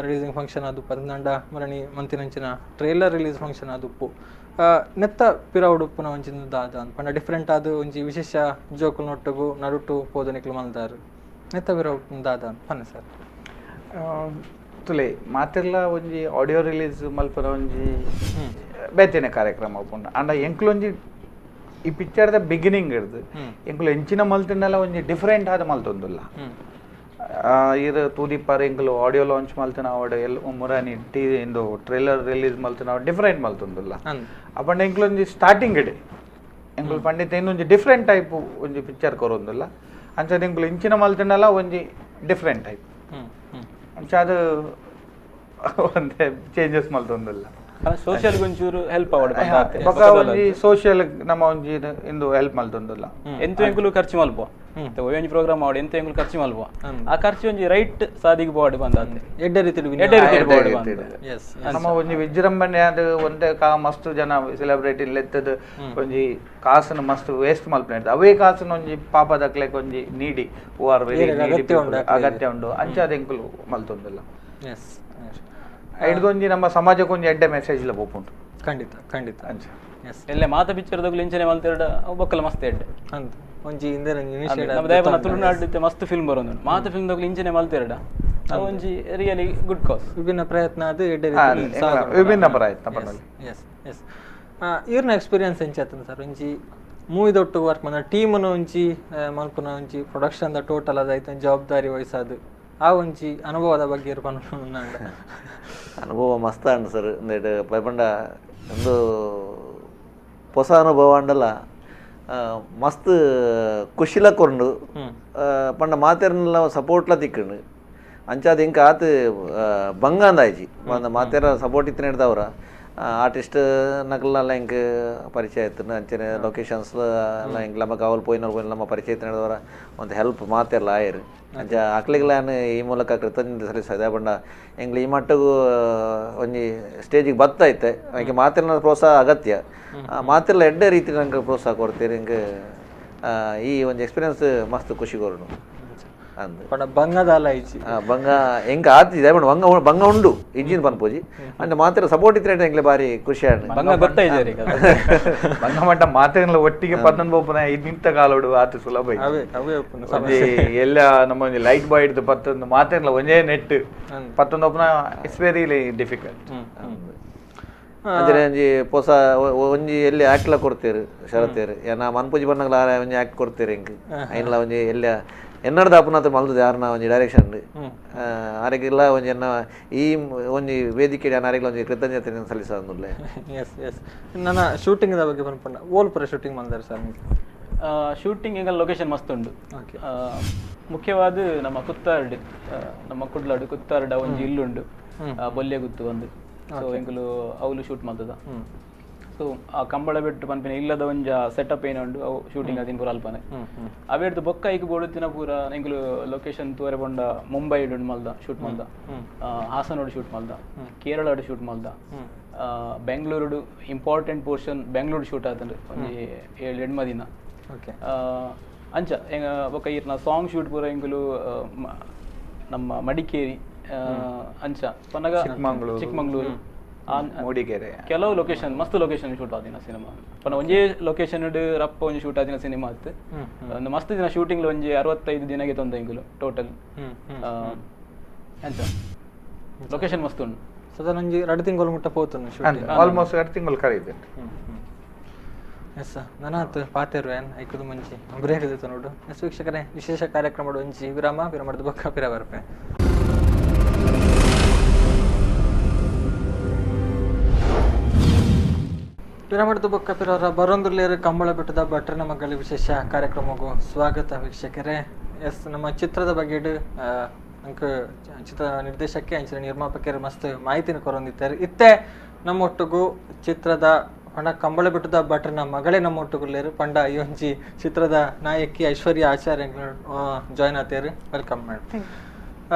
releasing function ಆದುಪ್ಪು, ಅದ್ನಾಂಡ ಮರಣಿ ಮಂತಿನಂಚಿನ trailer release function ಆದುಪ್ಪು. ನೆತ್ತ ಪಿರ ಉಡುಪ್ಪುನ ಒಂಜಿ ದಾದ ಪಂಡ ಡಿಫ್ರೆಂಟ್ ಆದ ಒಂಜಿ ವಿಶೇಷ ಜೋಕುಲ್ ನೊಟ್ಟುಗು ನಡುಟು ಪೋದನಿಕ್ಲು ಮಲ್ದಾರು ನೆತ್ತ ಪಿರ ಉಪ್ಪು ದಾದ ಪನ್ನೆ ಸರ್. ತುಲೆ ಮಾತೆಲ್ಲ ಒಂಜಿ ಆಡಿಯೋ ರಿಲೀಸ್ ಮಲ್ಪನ ಒಂಜಿ ಬೇತೆನೆ ಕಾರ್ಯಕ್ರಮ ಉಪ್ಪುಂಡು. ಅಂಡ ಎಂಕ್ಲೊಂಜಿ ಈ ಪಿಕ್ಚರ್ದ ಬಿಗಿನಿಂಗ್ ಹಿಡ್ದು ಎಂಕ್ಲು ಎಂಚಿನ ಮಲ್ತಿಂಡಲ ಒಂಜಿ ಡಿಫ್ರೆಂಟ್ ಆದ ಮಲ್ತೊಂದುಲ್ಲ. ಇರು ತೂದಿಪ್ಪಾರ ಎಂಕ್ಲು ಆಡಿಯೋ ಲಾಂಚ್ ಮಲ್ತಿನ ಅವಡು ಎಲ್ ಮುರಾನಿ ಟಿ ಇಂದು ಟ್ರೈಲರ್ ರಿಲೀಸ್ ಮಲ್ತಿನ ಡಿಫ್ರೆಂಟ್ ಮಲ್ತೊಂದುಲ್ಲ. ಅಪ್ಪಂಡ ಎಂಕ್ಲೊಂಜಿ ಸ್ಟಾರ್ಟಿಂಗ್ ಇಡೆ ಎಂಕ್ಲು ಪಂಡಿತ ಇನ್ನೊಂಜಿ ಡಿಫ್ರೆಂಟ್ ಟೈಪ್ ಒಂಜಿ ಪಿಕ್ಚರ್ ಕೊರೊಂದುಲ್ಲ. ಅಂಚ ಎಂಕ್ಲು ಇಂಚಿನ ಮಲ್ತಿಂಡಲ ಒಂಜಿ ಡಿಫ್ರೆಂಟ್ ಟೈಪ್ ಅಂಚ ಅದು ಒಂದೇ ಚೇಂಜಸ್ ಮಲ್ತೊಂದುಲ್ಲ. ಸೋಷಿಯಲ್ ಒಂಚೂರು ಹೆಲ್ಪ್ ಆವಡ್ ಬೊಕ್ಕ ಒಂಜಿ ಸೋಷಿಯಲ್ ನಮ್ಮ ಒಂಜಿ ಇಂದು ಹೆಲ್ಪ್ ಮಲ್ತೊಂದುಲ್ಲ. ಎಂತ ಎಂಕುಲು ಖರ್ಚು ಮಲ್ಪ ಒಂಜಿ ಪ್ರೋಗ್ರಾಮ್ ಆವಡ್ ಎಂತ ಎಂಕುಲು ಖರ್ಚು ಮಲ್ಪ ಆ ಖರ್ಚು ಒಂಜಿ ರೈಟ್ ಸಾದಿಗೆ ಬೋರ್ಡ್ ಬಂದಾತೆ ಎಡ್ಡೆ ರೀತಿಡ್ ನಮ್ಮ ಒಂಜಿ ವಿಜೃಂಭಣೆ ಅದು ಒಂದೇ ಕಾ ಮಸ್ತ್ ಜನ ಸೆಲೆಬ್ರಿಟಿ ಲೆತ್ತದ ಒಂಜಿ ಕಾಸನ್ನು ಮಸ್ತ್ ವೇಸ್ಟ್ ಮಲ್ಪನೆ ಅವೇ ಕಾಸನ್ನು ಒಂಜಿ ಪಾಪದಕ್ಲೆಗ್ ಒಂಜಿ ನೀಡಿ ಆರ್ ವೆರಿ ಅಗತ್ಯ ಉಂಡು ಅಂಚ ಅದು ಎಂಕುಲು ಮಲ್ತೊಂದುಲ್ಲ. ಐಡ್ದೊಂಜಿ ನಮ್ಮ ಸಮಾಜಕ್ಕೆ ಒಂಜಿ ಎಡ್ಡೆ ಮೆಸೇಜ್ ಲ ಪೋಪುಂಡು. ಖಂಡಿತ ಖಂಡಿತ ಅಂಚ ಎಲ್ಲೆ ಮಾತ ಪಿಕ್ಚರ್ ಇಂಚನೆ ಮಲ್ತೆರಡ ಬೊಕ್ಕಲ ಮಸ್ತ್ ಎಡ್ಡೆ ಅಂದ್ ಒಂಜಿ ಇಂದೆ ನಮ್ಮ ದಯಪನ ತುಳುನಾಡು ಮಸ್ತ್ ಫಿಲ್ಮ್ ಬರೋದು ಮಾತ ಫಿಲ್ಮ್ ದೊಗ್ಲು ಇಂಚನೆ ಮಲ್ತೆರಡ ಒಂಜಿ really good cause ವಿಭಿನ್ನ ಪ್ರಯತ್ನ ಅದು ಎಡ್ಡೆ ವಿಭಿನ್ನ ಪ್ರಯತ್ನ ಪನ್ನೊಲಿ. ಎಸ್ ಎಸ್ ಇರ್ನ ಎಕ್ಸ್ಪೀರಿಯನ್ಸ್ ಎಂಚ ಆತಂದ್ ಸರ್ ಒಂಜಿ ಮೂವಿದೊಟ್ಟು ವರ್ಕ್ ಮನ್ನ ಟೀಮನ್ನು ಒಂಜಿ ಮಲ್ಪುನ ಒಂಜಿ production the total ಅದಾಯ್ತು ಜವಾಬ್ದಾರಿ ವಹಿಸಾದು ಆ ಒಂಜಿ ಅನುಭವದ ಬಗ್ಗೆ ಪನ್ಪುನ. ಅನುಭವ ಮಸ್ತ್ ಅಂಡ್ ಸರ್ ಇಂದೆಡ್ ಪಂಡ ಒಂದು ಹೊಸ ಅನುಭವ ಅಂಡಲ ಮಸ್ತ್ ಖುಷಿಲ ಕೊರ್ಂಡು ಪಂಡ ಮಾತೆರ್ನೆಲ್ಲ ಸಪೋರ್ಟ್ಲ ತಿಕ್ಕಂಡು ಅಂಚಾದ ಇಂಕ ಆತ್ ಬಂಗಾಂದಾಯ್ಜಿ ಮಾತೆರ ಸಪೋರ್ಟ್ ಇತ್ತಿನ ಹಿಡ್ದವ್ರ ಆರ್ಟಿಸ್ಟ್ ನಕಲ್ನೆಲ್ಲ ಇಂಕ್ ಪರಿಚಯ ಇತ್ತು ಅಂಚನೆ ಲೊಕೇಶನ್ಸ್ ಎಲ್ಲ ಇಂಕ್ ನಮ್ಮ ಕಾವಲ್ ಪೋಯಿನ ಪೋಯಿನ ನಮ್ಮ ಪರಿಚಯ ಇತ್ತಿನ ಹಿಡ್ದವ್ರ ಒಂದು ಹೆಲ್ಪ್ ಮಾತೆಲ್ಲ ಆಯರು ಅಂಚ ಅಕ್ಲಿಗ್ಲ ಈ ಮೂಲಕ ಕೃತಜ್ಞತೆ ಸಲ್ಲಿಸ್ತಾ ಪಂಡ ಎಂಗ್ಲ ಈ ಮಟ್ಟಗೂ ಒಂಜಿ ಸ್ಟೇಜಿಗೆ ಬತ್ತೈತೆ ಅದಕ್ಕೆ ಮಾತೆಲ್ಲ ಪ್ರೋತ್ಸಾಹ ಅಗತ್ಯ ಮಾತೆಲ್ಲ ಎಡ್ಡೆ ರೀತಿ ನಂಗೆ ಪ್ರೋತ್ಸಾಹ ಕೊಡ್ತೀರಿ ಹಿಂಗೆ ಈ ಒಂದು ಎಕ್ಸ್ಪೀರಿಯನ್ಸ್ ಮಸ್ತ್ ಖುಷಿ ಕೊರನು ಅಂದ್ ಪಂಡ ಬಂಗದಾಲ ಐಜಿ ಬಂಗ ಎಂಕ ಆತಿದೆ ಪಂಡ ಬಂಗ ಬಂಗ ಉಂಡು ಇಂಜಿನ್ ಪನ್ಪೋಜಿ ಅಂಡ ಮಾತ್ರ ಸಪೋರ್ಟ್ ಇತ್ತು ಎಂಕ್ಲೆ ಬಾರಿ ಖುಷಿ ಆಂಡ್ ಬಂಗ ಗೊತ್ತಾಯ್ತು ಬಂಗ ಮಟ್ಟ ಮಾತೆಲ್ಲ ಒಟ್ಟಿಗೆ ಪತ್ತನ್ ಬೋಪನ ನಿಂತ ಕಾಲೋಡು ಆತ ಸುಲಭ ಒಂಜಿ ಎಲ್ಲ ನಮ್ಮ ಒಂಜಿ ಲೈಟ್ ಬಾಯ್ ಹಿಡ್ದು ಪತ್ತೊಂದು ಮಾತೆಲ್ಲ ಒಂಜೇ ನೆಟ್ ಪತ್ತೊಂದು ಒಪ್ಪುನ it's very difficult. ಅಂಚನೆ ಒಂಜಿ ಪೊಸ ಒಂಜಿ ಎಲ್ಲಿ ಆಕ್ಟ್ಲ ಕೊಡ್ತೀರು ಶರತ್ತೇರು ಏನ ಮನ್ಪೂಜಿ ಬಣ್ಣಗಳ ಒಂಜಿ ಆಕ್ಟ್ ಕೊಡ್ತೀರಿ ಇಂಕ್ ಐನ್ಲ ಒಂಜಿ ಎಲ್ಲ ಎನ್ನಡ್ದ ಅಪುನಾಥ ಮಲ್ತದೆ ಯಾರನ್ನ ಒಂಜಿ ಡೈರೆಕ್ಷನ್ ಆರೆಗಿಲ್ಲ ಒಂಜಿ ಎನ್ನ ಈ ಒಂಜಿ ವೇದಿಕೆ ಆರೆಗ್ಲ ಒಂಜಿ ಕೃತಜ್ಞತೆ ಸಲ್ಲಿಸೋದುಲ್ಲೆ. ಎಸ್ ಎಸ್ ನನ್ನ ಶೂಟಿಂಗ್ದ ಬಗ್ಗೆ ಪನ್ಪುಂಡ ಓಲ್ಪುರ ಶೂಟಿಂಗ್ ಮಲ್ದಾರೆ ಸರ್? ಶೂಟಿಂಗ್ ಈಗ ಲೊಕೇಶನ್ ಮಸ್ತ್ ಉಂಡು. ಮುಖ್ಯವಾದ ನಮ್ಮ ಕುತ್ತಾರ್ಡ್ ನಮ್ಮ ಕುಡ್ಲಾಡು ಕುತ್ತಾರ್ಡ ಒಂಜಿ ಇಲ್ಲುಂಡು ಬೊಲ್ಯ ಗುತ್ತು ಒಂದು. ಸೊ ಎಂಕುಲು ಅವಲು ಶೂಟ್ ಮಲ್ತದ. So ಆ ಕಂಬಳ ಬೆಟ್ಟು ಪನ್ಪಿನ ಇಲ್ಲದ ಒಂಜ ಸೆಟಪ್ ಏನ ಉಂಡು ಅವು ಶೂಟಿಂಗ್ ಅದಿನ ಪೂರ ಅಲ್ಪನೆ ಅವೇರ್ದು ಬೊಕ್ಕ ಐಕ್ ಬೋಡುತ್ತಿನ ಪೂರ ಎಂಕುಲು ಲೊಕೇಶನ್ ತೂರೆ ಪಂಡ ಮುಂಬೈ ಉಂಡು ಮಲ್ದ ಶೂಟ್ ಮಲ್ದ, ಹಾಸನೋಡು ಶೂಟ್ ಮಲ್ದ, ಕೇರಳಡು ಶೂಟ್ ಮಲ್ದ, ಬೆಂಗಳೂರುಡು important portion Bengaluru shoot ಆತಂದ್ರೆ ಒಂಜಿ 7 8 ದಿನ. ಅಂಚ ಬೊಕ್ಕ ಈರ್ನ ಸಾಂಗ್ ಶೂಟ್ ಪೂರ ಎಂಕುಲು ನಮ್ಮ ಮಡಿಕೇರಿ ಅಂಚ ಪನಗ ಚಿಕ್ಕಮಂಗ್ಳೂರು ಮೂಡಿಗೆರೆ ಕೆಲವು ಲೊಕೇಶನ್ ಮಸ್ತ್ ಲೊಕೇಶನ್ ಶೂಟ್ ಆದಿನ ಸಿನಿಮಾ. ಪನ ಒಂಜೇ ಲೊಕೇಶನ್ ರಪ್ಪ ಒಂಜಿ ಶೂಟ್ ಆದಿನ ಸಿನಿಮಾ ಆತು. ಒಂದು ಮಸ್ತ್ ದಿನ ಶೂಟಿಂಗ್ ಒಂಜಿ 65 ದಿನಗೆ ತೊಂದ ಎಂಕುಲು ಟೋಟಲ್. ಅಂಚ ಲೊಕೇಶನ್ ಮಸ್ತ್ ಉಂಡು. ಸದಾ ಒಂಜಿ 2 ತಿಂಗಳು ಮುಟ್ಟ ಪೋತುಂಡು ಶೂಟಿಂಗ್, ಆಲ್ಮೋಸ್ಟ್ 2 ತಿಂಗಳು ಕರೀದೆ. ಎಸ್ ನನಾತ್ ಪಾತೆರು ಏನ್ ಐಕುದು ಮುಂಚಿ ಬ್ರೇಕ್ ದಿತ್ತು ನೋಡು. ಎಸ್ ವೀಕ್ಷಕರೇ, ವಿಶೇಷ ಕಾರ್ಯಕ್ರಮದ ಒಂಜಿ ವಿರಾಮ, ವಿರಾಮದ ಬೊಕ್ಕ ಪಿರ ಬರ್ಪೆ. ವಿರಾಮದ ಬೊಕ್ಕ ಪಿರವರ ಬರೊಂದುರ್ಲೇರು ಕಂಬಳ ಬೆಟ್ಟದ ಭಟ್ರನ ಮಗಳ ವಿಶೇಷ ಕಾರ್ಯಕ್ರಮಕ್ಕೂ ಸ್ವಾಗತ ವೀಕ್ಷಕರೇ. ಎಸ್ ನಮ್ಮ ಚಿತ್ರದ ಬಗ್ಗೆ ಅಂಕ ಚಿತ್ರ ನಿರ್ದೇಶಕ್ಕೆ ಅಂಚಿನ ನಿರ್ಮಾಪಕರು ಮಸ್ತ್ ಮಾಹಿತಿನ ಕೊರೊಂದಿದ್ದಾರೆ. ಇತ್ತೆ ನಮ್ಮೊಟ್ಟಿಗೂ ಚಿತ್ರದ ಪಂಡ ಕಂಬಳ ಬೆಟ್ಟದ ಭಟ್ರನ ಮಗಳೇ ನಮ್ಮೊಟ್ಟುಗುಲ್ಲೇರು ಪಂಡ ಈ ಒಂಜಿ ಚಿತ್ರದ ನಾಯಕಿ ಐಶ್ವರ್ಯ ಆಚಾರ್ಯ ಜಾಯ್ನ್ ಆತೇರು. Welcome madam.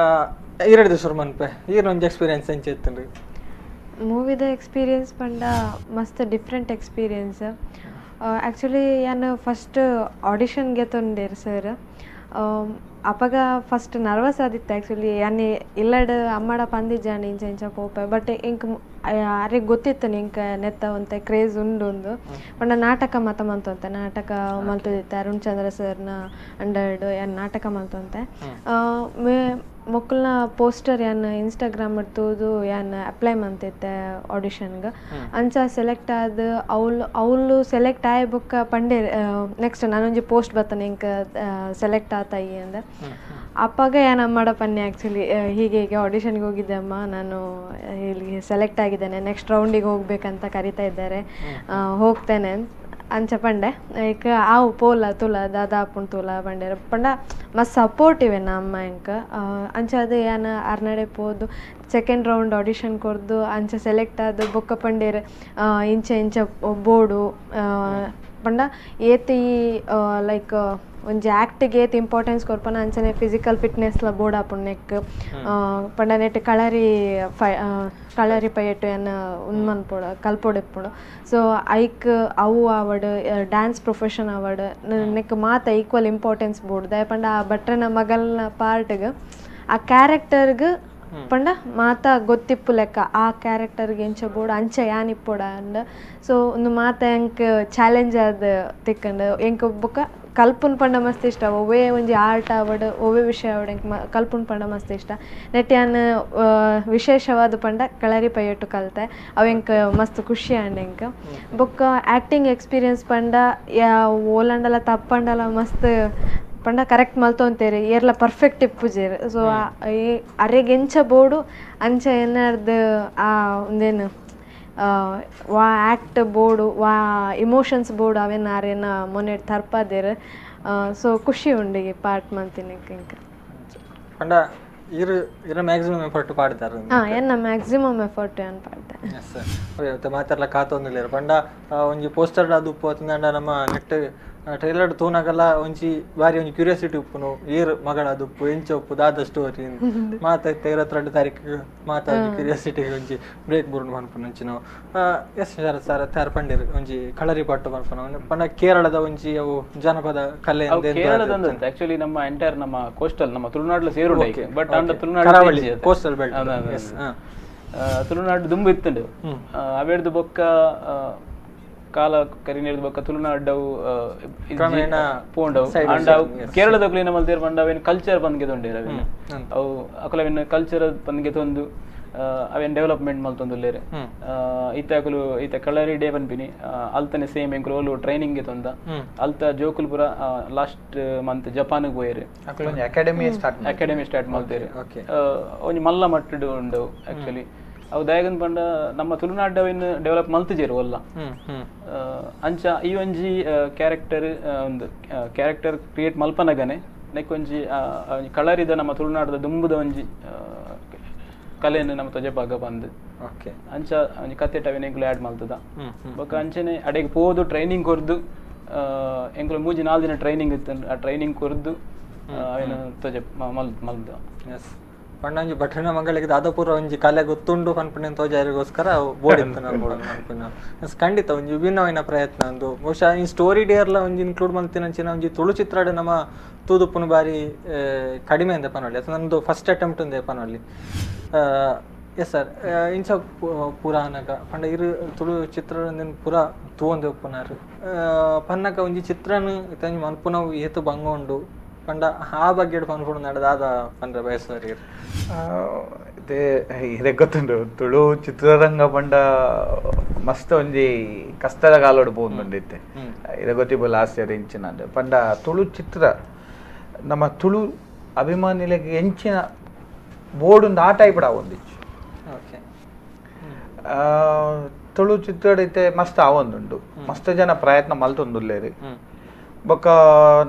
ಎರಡು ದಿವಸ ಮನ್ಪೆ ಈರೊಂದು ಎಕ್ಸ್ಪೀರಿಯನ್ಸ್ ಎಂಚ ಇತ್ತುಂಡು? ಮೂವಿದ ಎಕ್ಸ್ಪೀರಿಯನ್ಸ್ ಪಂಡ ಮಸ್ತ್ different experience. Actually ಯಾನು ಫಸ್ಟ್ ಆಡಿಷನ್ಗೆ ತೊಂಡೇರು ಸರ್, ಅಪಗ ಫಸ್ಟ್ ನರ್ವಸ್ ಆದಿತ್ತು ಆ್ಯಕ್ಚುಲಿ. ಯಾನೆ ಇಲ್ಲಡ್ ಅಮ್ಮಡ ಪಂದಿಜ್ಜಾಂಡ ಇಂಚ ಇಂಚ ಪೋಪೆ, ಬಟ್ ಎಂಕ್ ಅರೆಗ್ ಗೊತ್ತಿತ್ತು ಎಂಕ್ ನೆತ್ತ ಒಂತೆ ಕ್ರೇಜ್ ಉಂಡು ಉಂದು. ಪಂಡ ನಾಟಕ ಮಾತ ಮಲ್ತೊಂತೆ, ನಾಟಕ ಮಲ್ತದಿತ್ತೆ ಅರುಣ್ ಚಂದ್ರ ಸರ್ನ ಅಂಡರ್ಡ್ ಯಾನ್ ನಾಟಕ ಮಲ್ತೊಂತೆ. ಮೊಕ್ಕಲ್ನ ಪೋಸ್ಟರ್ ಯಾನ್ ಇನ್ಸ್ಟಾಗ್ರಾಮ್ ತೂದು ಯಾನ್ ಅಪ್ಲೈ ಮಂತಿತ್ತೆ ಆಡಿಷನ್ಗೆ. ಅಂಚ ಸೆಲೆಕ್ಟ್ ಆದ್ ಅವ್ಲು ಅವ್ಲು ಸೆಲೆಕ್ಟ್ ಆಯ್ ಬೊಕ್ಕ ಪಂಡೇರ್ ನೆಕ್ಸ್ಟ್ ನಾನೊಂಜಿ ಪೋಸ್ಟ್ ಬತ್ತನೆ ಎಂಕ್ ಸೆಲೆಕ್ಟ್ ಆತಾಯಿ ಅಂದ. ಅಪ್ಪಾಗ ಯಾನ್ ಅಮ್ಮಡ ಪನ್ನೆ ಆ್ಯಕ್ಚುಲಿ ಹೀಗೆ ಹೀಗೆ ಆಡಿಷನ್ಗೆ ಹೋಗಿದ್ದೆ ಅಮ್ಮ, ನಾನು ಇಲ್ಲಿ ಸೆಲೆಕ್ಟ್ ಆಗಿದ್ದೇನೆ, ನೆಕ್ಸ್ಟ್ ರೌಂಡಿಗೆ ಹೋಗ್ಬೇಕಂತ ಕರಿತಾ ಇದ್ದಾರೆ, ಹೋಗ್ತೇನೆ ಅಂಚ ಪಂಡೆ. ಏಕ ಆವು ಪೋಲ ತುಲ ದಾದಾ ಆಪುಂಡು ತೂಲ ಪಂಡೇರ್. ಪಂಡ ಮಸ್ತ್ ಸಪೋರ್ಟಿವ್ ಎನ್ನ ಅಮ್ಮ ಎಂಕ್. ಅಂಚ ಅದು ಯಾನ್ ಅರ್ನಡೆ ಪೋದು second round audition ಕೊರ್ದು ಅಂಚ ಸೆಲೆಕ್ಟ್ ಆದ್ ಬೊಕ್ಕ ಪಂಡೇರ್ ಇಂಚ ಇಂಚ ಬೋಡು ಪಂಡ ಏತ್ ಈ ಲೈಕ್ ಒಂಜಿ ಆ್ಯಕ್ಟಿಗೆ ಏತ್ ಇಂಪಾರ್ಟೆನ್ಸ್ ಕೊರ್ಪನ ಅಂಚನೆ ಫಿಸಿಕಲ್ ಫಿಟ್ನೆಸ್ಲ ಬೋರ್ಡ್ ಆಪುಂಡು ನೆಕ್. ಪಂಡ ನೆಟ್ ಕಳರಿ ಕಳರಿ ಪಯಟ್ಟು ಯಾನ್ ಉಂದು ಮನ್ಪೊಡು ಕಲ್ಪೊಡು ಇಪ್ಪುಂಡು. ಸೊ ಐಕ್ ಅವು ಆವಡ್ ಡ್ಯಾನ್ಸ್ ಪ್ರೊಫೆಷನ್ ಆವಡ್ ನೆಕ್ ಮಾತ equal importance board. ದಾಯೆ ಪಂಡ ಆ ಭಟ್ರನ ಮಗಲ್ನ ಪಾರ್ಟ್ಗೆ ಆ ಕ್ಯಾರೆಕ್ಟರ್ಗೆ ಪಂಡ ಮಾತ ಗೊತ್ತಿಪ್ಪು ಲೆಕ್ಕ ಆ ಕ್ಯಾರೆಕ್ಟರ್ಗೆ ಎಂಚ ಬೋರ್ಡ್ ಅಂಚ ಯಾನ್ ಇಪ್ಪೊಡ ಅಂಡ್. ಸೊ ಒಂದು ಮಾತ ಎಂಕ್ ಚಾಲೆಂಜ್ ಆದ್ ತಿಕ್ಕಂಡು. ಎಂಕ್ ಬೊಕ್ಕ ಕಲ್ಪುನ್ ಪಂಡ ಮಸ್ತ್ ಇಷ್ಟ, ಒವ್ವೇ ಒಂಜಿ ಆರ್ಟ್ ಆವಡ್ ಒವ್ವೇ ವಿಷಯ ಆವಡ್ ಎಂಕ್ ಕಲ್ಪುನ್ ಪಂಡ ಮಸ್ತ್ ಇಷ್ಟ. ನೆಟ್ ಯಾನ್ ವಿಶೇಷವಾದ ಪಂಡ ಕಳರಿ ಪಯಟ್ಟು ಕಲ್ತೆ, ಅವು ಎಂಕ್ ಮಸ್ತ್ ಖುಷಿ ಆಂಡ್ ಎಂಕ್. ಬೊಕ್ಕ ಆ್ಯಕ್ಟಿಂಗ್ ಎಕ್ಸ್ಪೀರಿಯನ್ಸ್ ಪಂಡ ಓಲಂಡಲ ತಪ್ಪಂಡಲ ಮಸ್ತ್ ಪಂಡ ಕರೆಕ್ಟ್ ಮಲ್ತೊಂತೇರು, ಏರ್ಲ ಪರ್ಫೆಕ್ಟ್ ಇಪ್ಪುಜೇರು. ಸೊ ಅರೆಗ್ ಎಂಚ ಬೋಡು ಅಂಚ ಏನಾರ್ದು ಆ ಒಂದೇನು ವಾ ಆ್ಯಕ್ಟ್ ಬೋರ್ಡು ವಾ ಇಮೋಷನ್ಸ್ ಬೋರ್ಡು ಅವೇನು ಆರೇನ ಮೊನ್ನೆ ತರ್ಪಾದೇರು. ಸೊ ಖುಷಿ ಉಂಡು ಈ ಪಾರ್ಟ್ ಮಂತಿನಿ ಇಂಕ. ಪಂಡ ಇರು ಇರ ಮ್ಯಾಕ್ಸಿಮಮ್ ಎಫರ್ಟ್ ಪಾಡ್ತಾರೆ. ಹಾಂ, ಎನ್ನ ಮ್ಯಾಕ್ಸಿಮಮ್ ಎಫರ್ಟ್ ಏನು ಪಾಡ್ತೆ. ಎಸ್ ಸರ್, ಮಾತಾಡ್ಲ ಕಾತೊಂದಿಲ್ಲ ಪಂಡ ಒಂಜಿ ಪೋಸ್ಟರ್ ಅದು ಉಪ್ಪು ಅತ್ತಂಡ ನಮ್ಮ ನೆಟ್ ಟ್ರೈಲರ್ ತೂನಾಗಲ್ಲ ಒಂಜಿ ಬಾರಿ ಒಂಜಿ ಕ್ಯೂರಿಯಾಸಿಟಿ ಉಪ್ಪುನು ಏರ್ ಮಗಳ ಅದು ಉಪ್ಪು ಎಂಚ ಉಪ್ಪು ದಾದ ಸ್ಟೋರಿ ಮಾತಾಯ್ತು 22 ತಾರೀಕು ಮಾತಾಡಿ ಕ್ಯೂರಿಯಾಸಿಟಿ ಒಂಜಿ ಬ್ರೇಕ್ ಬುರುಂಡು ಮನ್ಪುನ ಅಂಚಿನ. ಎಸ್ ಸರ್ ತಯಾರು ಪಂಡೇರು ಒಂಜಿ ಕಳರಿ ಪಟ್ಟು ಮನ್ಪುನ ಪಂಡ ಕೇರಳದ ಒಂಜಿ ಅವು ಜನಪದ ಕಲೆ ಕೇರಳದ ಆಕ್ಚುಲಿ ನಮ್ಮ ಎಂಟೈರ್ ನಮ್ಮ ಕೋಸ್ಟಲ್ ನಮ್ಮ ತುಳುನಾಡು ಸೇರು ಬಟ್ ಅಂಡ ತುಳುನಾಡು ಕೋಸ್ಟಲ್ ಬೆಲ್ಟ್ ತುಳುನಾಡು ದುಂಬು ಇತ್ತುಂಡು. ಅವೇರ್ದು ಬೊಕ್ಕ ಕಾಲ ಕರಿನೇರ್ದು ಬೊಕ್ಕ ತುಳುನಾಡವು ಪೋಂಡವು ಅಂಡ್ ಅವು ಕೇರಳದಕ್ಕೂ ಏನ ಮಲ್ತೇರು ಪಂಡ ಅವೇನು ಕಲ್ಚರ್ ಬಂದ್ಗೆ ತೊಂಡೇರು ಅವೇನು ಅವು ಅಕುಲ ಅವೇನು ಕಲ್ಚರ್ ಬಂದ್ಗೆ ತೊಂದು ಅವೇನು ಡೆವಲಪ್ಮೆಂಟ್ ಮಲ್ತೊಂದುಲ್ಲೇರು. ಈತ ಅಕುಲು ಈತ ಕಳರಿ ಡೇ ಪನ್ಪಿನಿ ಅಲ್ತನೆ ಸೇಮ್ ಎಂಕುಲು ಓಲು ಟ್ರೈನಿಂಗ್ ತೊಂದ ಅಲ್ತ ಜೋಕುಲು ಪೂರ ಲಾಸ್ಟ್ ಮಂತ್ ಜಪಾನ್ಗೆ ಪೋಯೇರು. Academy start ಮಲ್ತೇರು. ಒಂಜಿ ಮಲ್ಲ ಮಟ್ಟಡ್ ಉಂಡು ಆಕ್ಚುಲಿ. ಅವು ದಾಯಗನ್ ಪಂಡ ನಮ್ಮ ತುಳುನಾಡವೇನು ಡೆವಲಪ್ ಮಲ್ತಿಜೇರು ಒಲ್ಲ. ಅಂಚ ಈ ಒಂಜಿ ಕ್ಯಾರೆಕ್ಟರ್ ಒಂದು ಕ್ಯಾರೆಕ್ಟರ್ ಕ್ರಿಯೇಟ್ ಮಲ್ಪನಗನೆ ನೆಕ್ ಒಂಜಿ ಕಳರಿದ ನಮ್ಮ ತುಳುನಾಡದ ದುಂಬುದ ಒಂಜಿ ಕಲೆಯನ್ನು ನಮ್ಮ ತೊಜೆಪಾಗ ಬಂದು ಓಕೆ ಅಂಚ ಒಂಜಿ ಕತೆ ಅವೆನ್ ಎಂಕುಲು ಆ್ಯಡ್ ಮಲ್ತದ ಬೊಕ್ಕ ಅಂಚನೆ ಅಡೆಗೆ ಪೋದು ಟ್ರೈನಿಂಗ್ ಕೊರ್ದು ಎಂಕುಲು 3-4 ದಿನ ಟ್ರೈನಿಂಗ್ ಇತ್ತು ಆ ಟ್ರೈನಿಂಗ್ ಕೊರ್ದು ಅವೆನ್ ತೊಜೆ ಮಲ್ದ. ಎಸ್ ಪಂಡ ಒಂಜಿ ಭಟ್ರನ ಮಗಳಿಗೆ ದಾದಾಪುರ ಒಂಜಿ ಕಲೆ ಗೊತ್ತುಂಡು ಪನ್ಪುನ ತೋಜಾರಿಗೋಸ್ಕರ ಬೋರ್ಡ್ ಇತ್ತು. ಎಸ್ ಖಂಡಿತ ಒಂಜಿ ವಿಭಿನ್ನವಾದ ಪ್ರಯತ್ನ ಒಂದು ಬಹುಶಃ ಈ ಸ್ಟೋರಿ ಡೇರ್ಲ ಒಂಜಿ ಇನ್ಕ್ಲೂಡ್ ಮಲ್ತಿನಂಚಿನ ಒಂಜಿ ತುಳು ಚಿತ್ರಡ್ ನಮ್ಮ ತೂದುಪ್ಪುನು ಬಾರಿ ಕಡಿಮೆ ಅಂದೆ ಪನೊಲಿ ಅಥವಾ ನಮ್ಮದು ಫಸ್ಟ್ ಅಟೆಂಪ್ಟ್ ಅಂದೆ ಪನೊಲಿ. ಎಸ್ ಸರ್ ಇಂಚ ಪುರಾಣಗ ಪಂಡ ಇರು ತುಳು ಚಿತ್ರ ಪೂರ ತೂವೊಂದು ಉಪ್ಪುನಾರು ಪನ್ನಕ ಒಂಜಿ ಚಿತ್ರನು ಇತ್ತಂಜಿ ಮನ್ಪುನವು ಏತು ಭಂಗ ಉಂಡು ಪಂಡ ಆ ಬಗ್ಗೆ ಪನ್ಪುಡು ದಾದ ಪಂಡ್ರೆ ಬಯಸುವರಿ. ಇದೇ ಗೊತ್ತುಂಡು ತುಳು ಚಿತ್ರರಂಗ ಪಂಡ ಮಸ್ತ್ ಒಂಜಿ ಕಷ್ಟದ ಕಾಲೋಡು ಪೋಂದುಂಡಿತ್ತೆ ಇದೇ ಗೊತ್ತಿಬ್ಬ ಲಾಸ್ಟ್ ಇಯರ್ ಇಂಚಿನ ಪಂಡ ತುಳು ಚಿತ್ರ ನಮ್ಮ ತುಳು ಅಭಿಮಾನಿಗಳಿಗೆ ಎಂಚಿನ ಬೋರ್ಡ್ ಆ ಟೈಪ್ ಆವೊಂದಿಚ್ಚು. ತುಳು ಚಿತ್ರ ಇತ್ತೆ ಮಸ್ತ್ ಆವೊಂದುಂಡು ಮಸ್ತ್ ಜನ ಪ್ರಯತ್ನ ಮಲ್ತೊಂದುಲ್ಲೇರು. ಬೊಕ್ಕ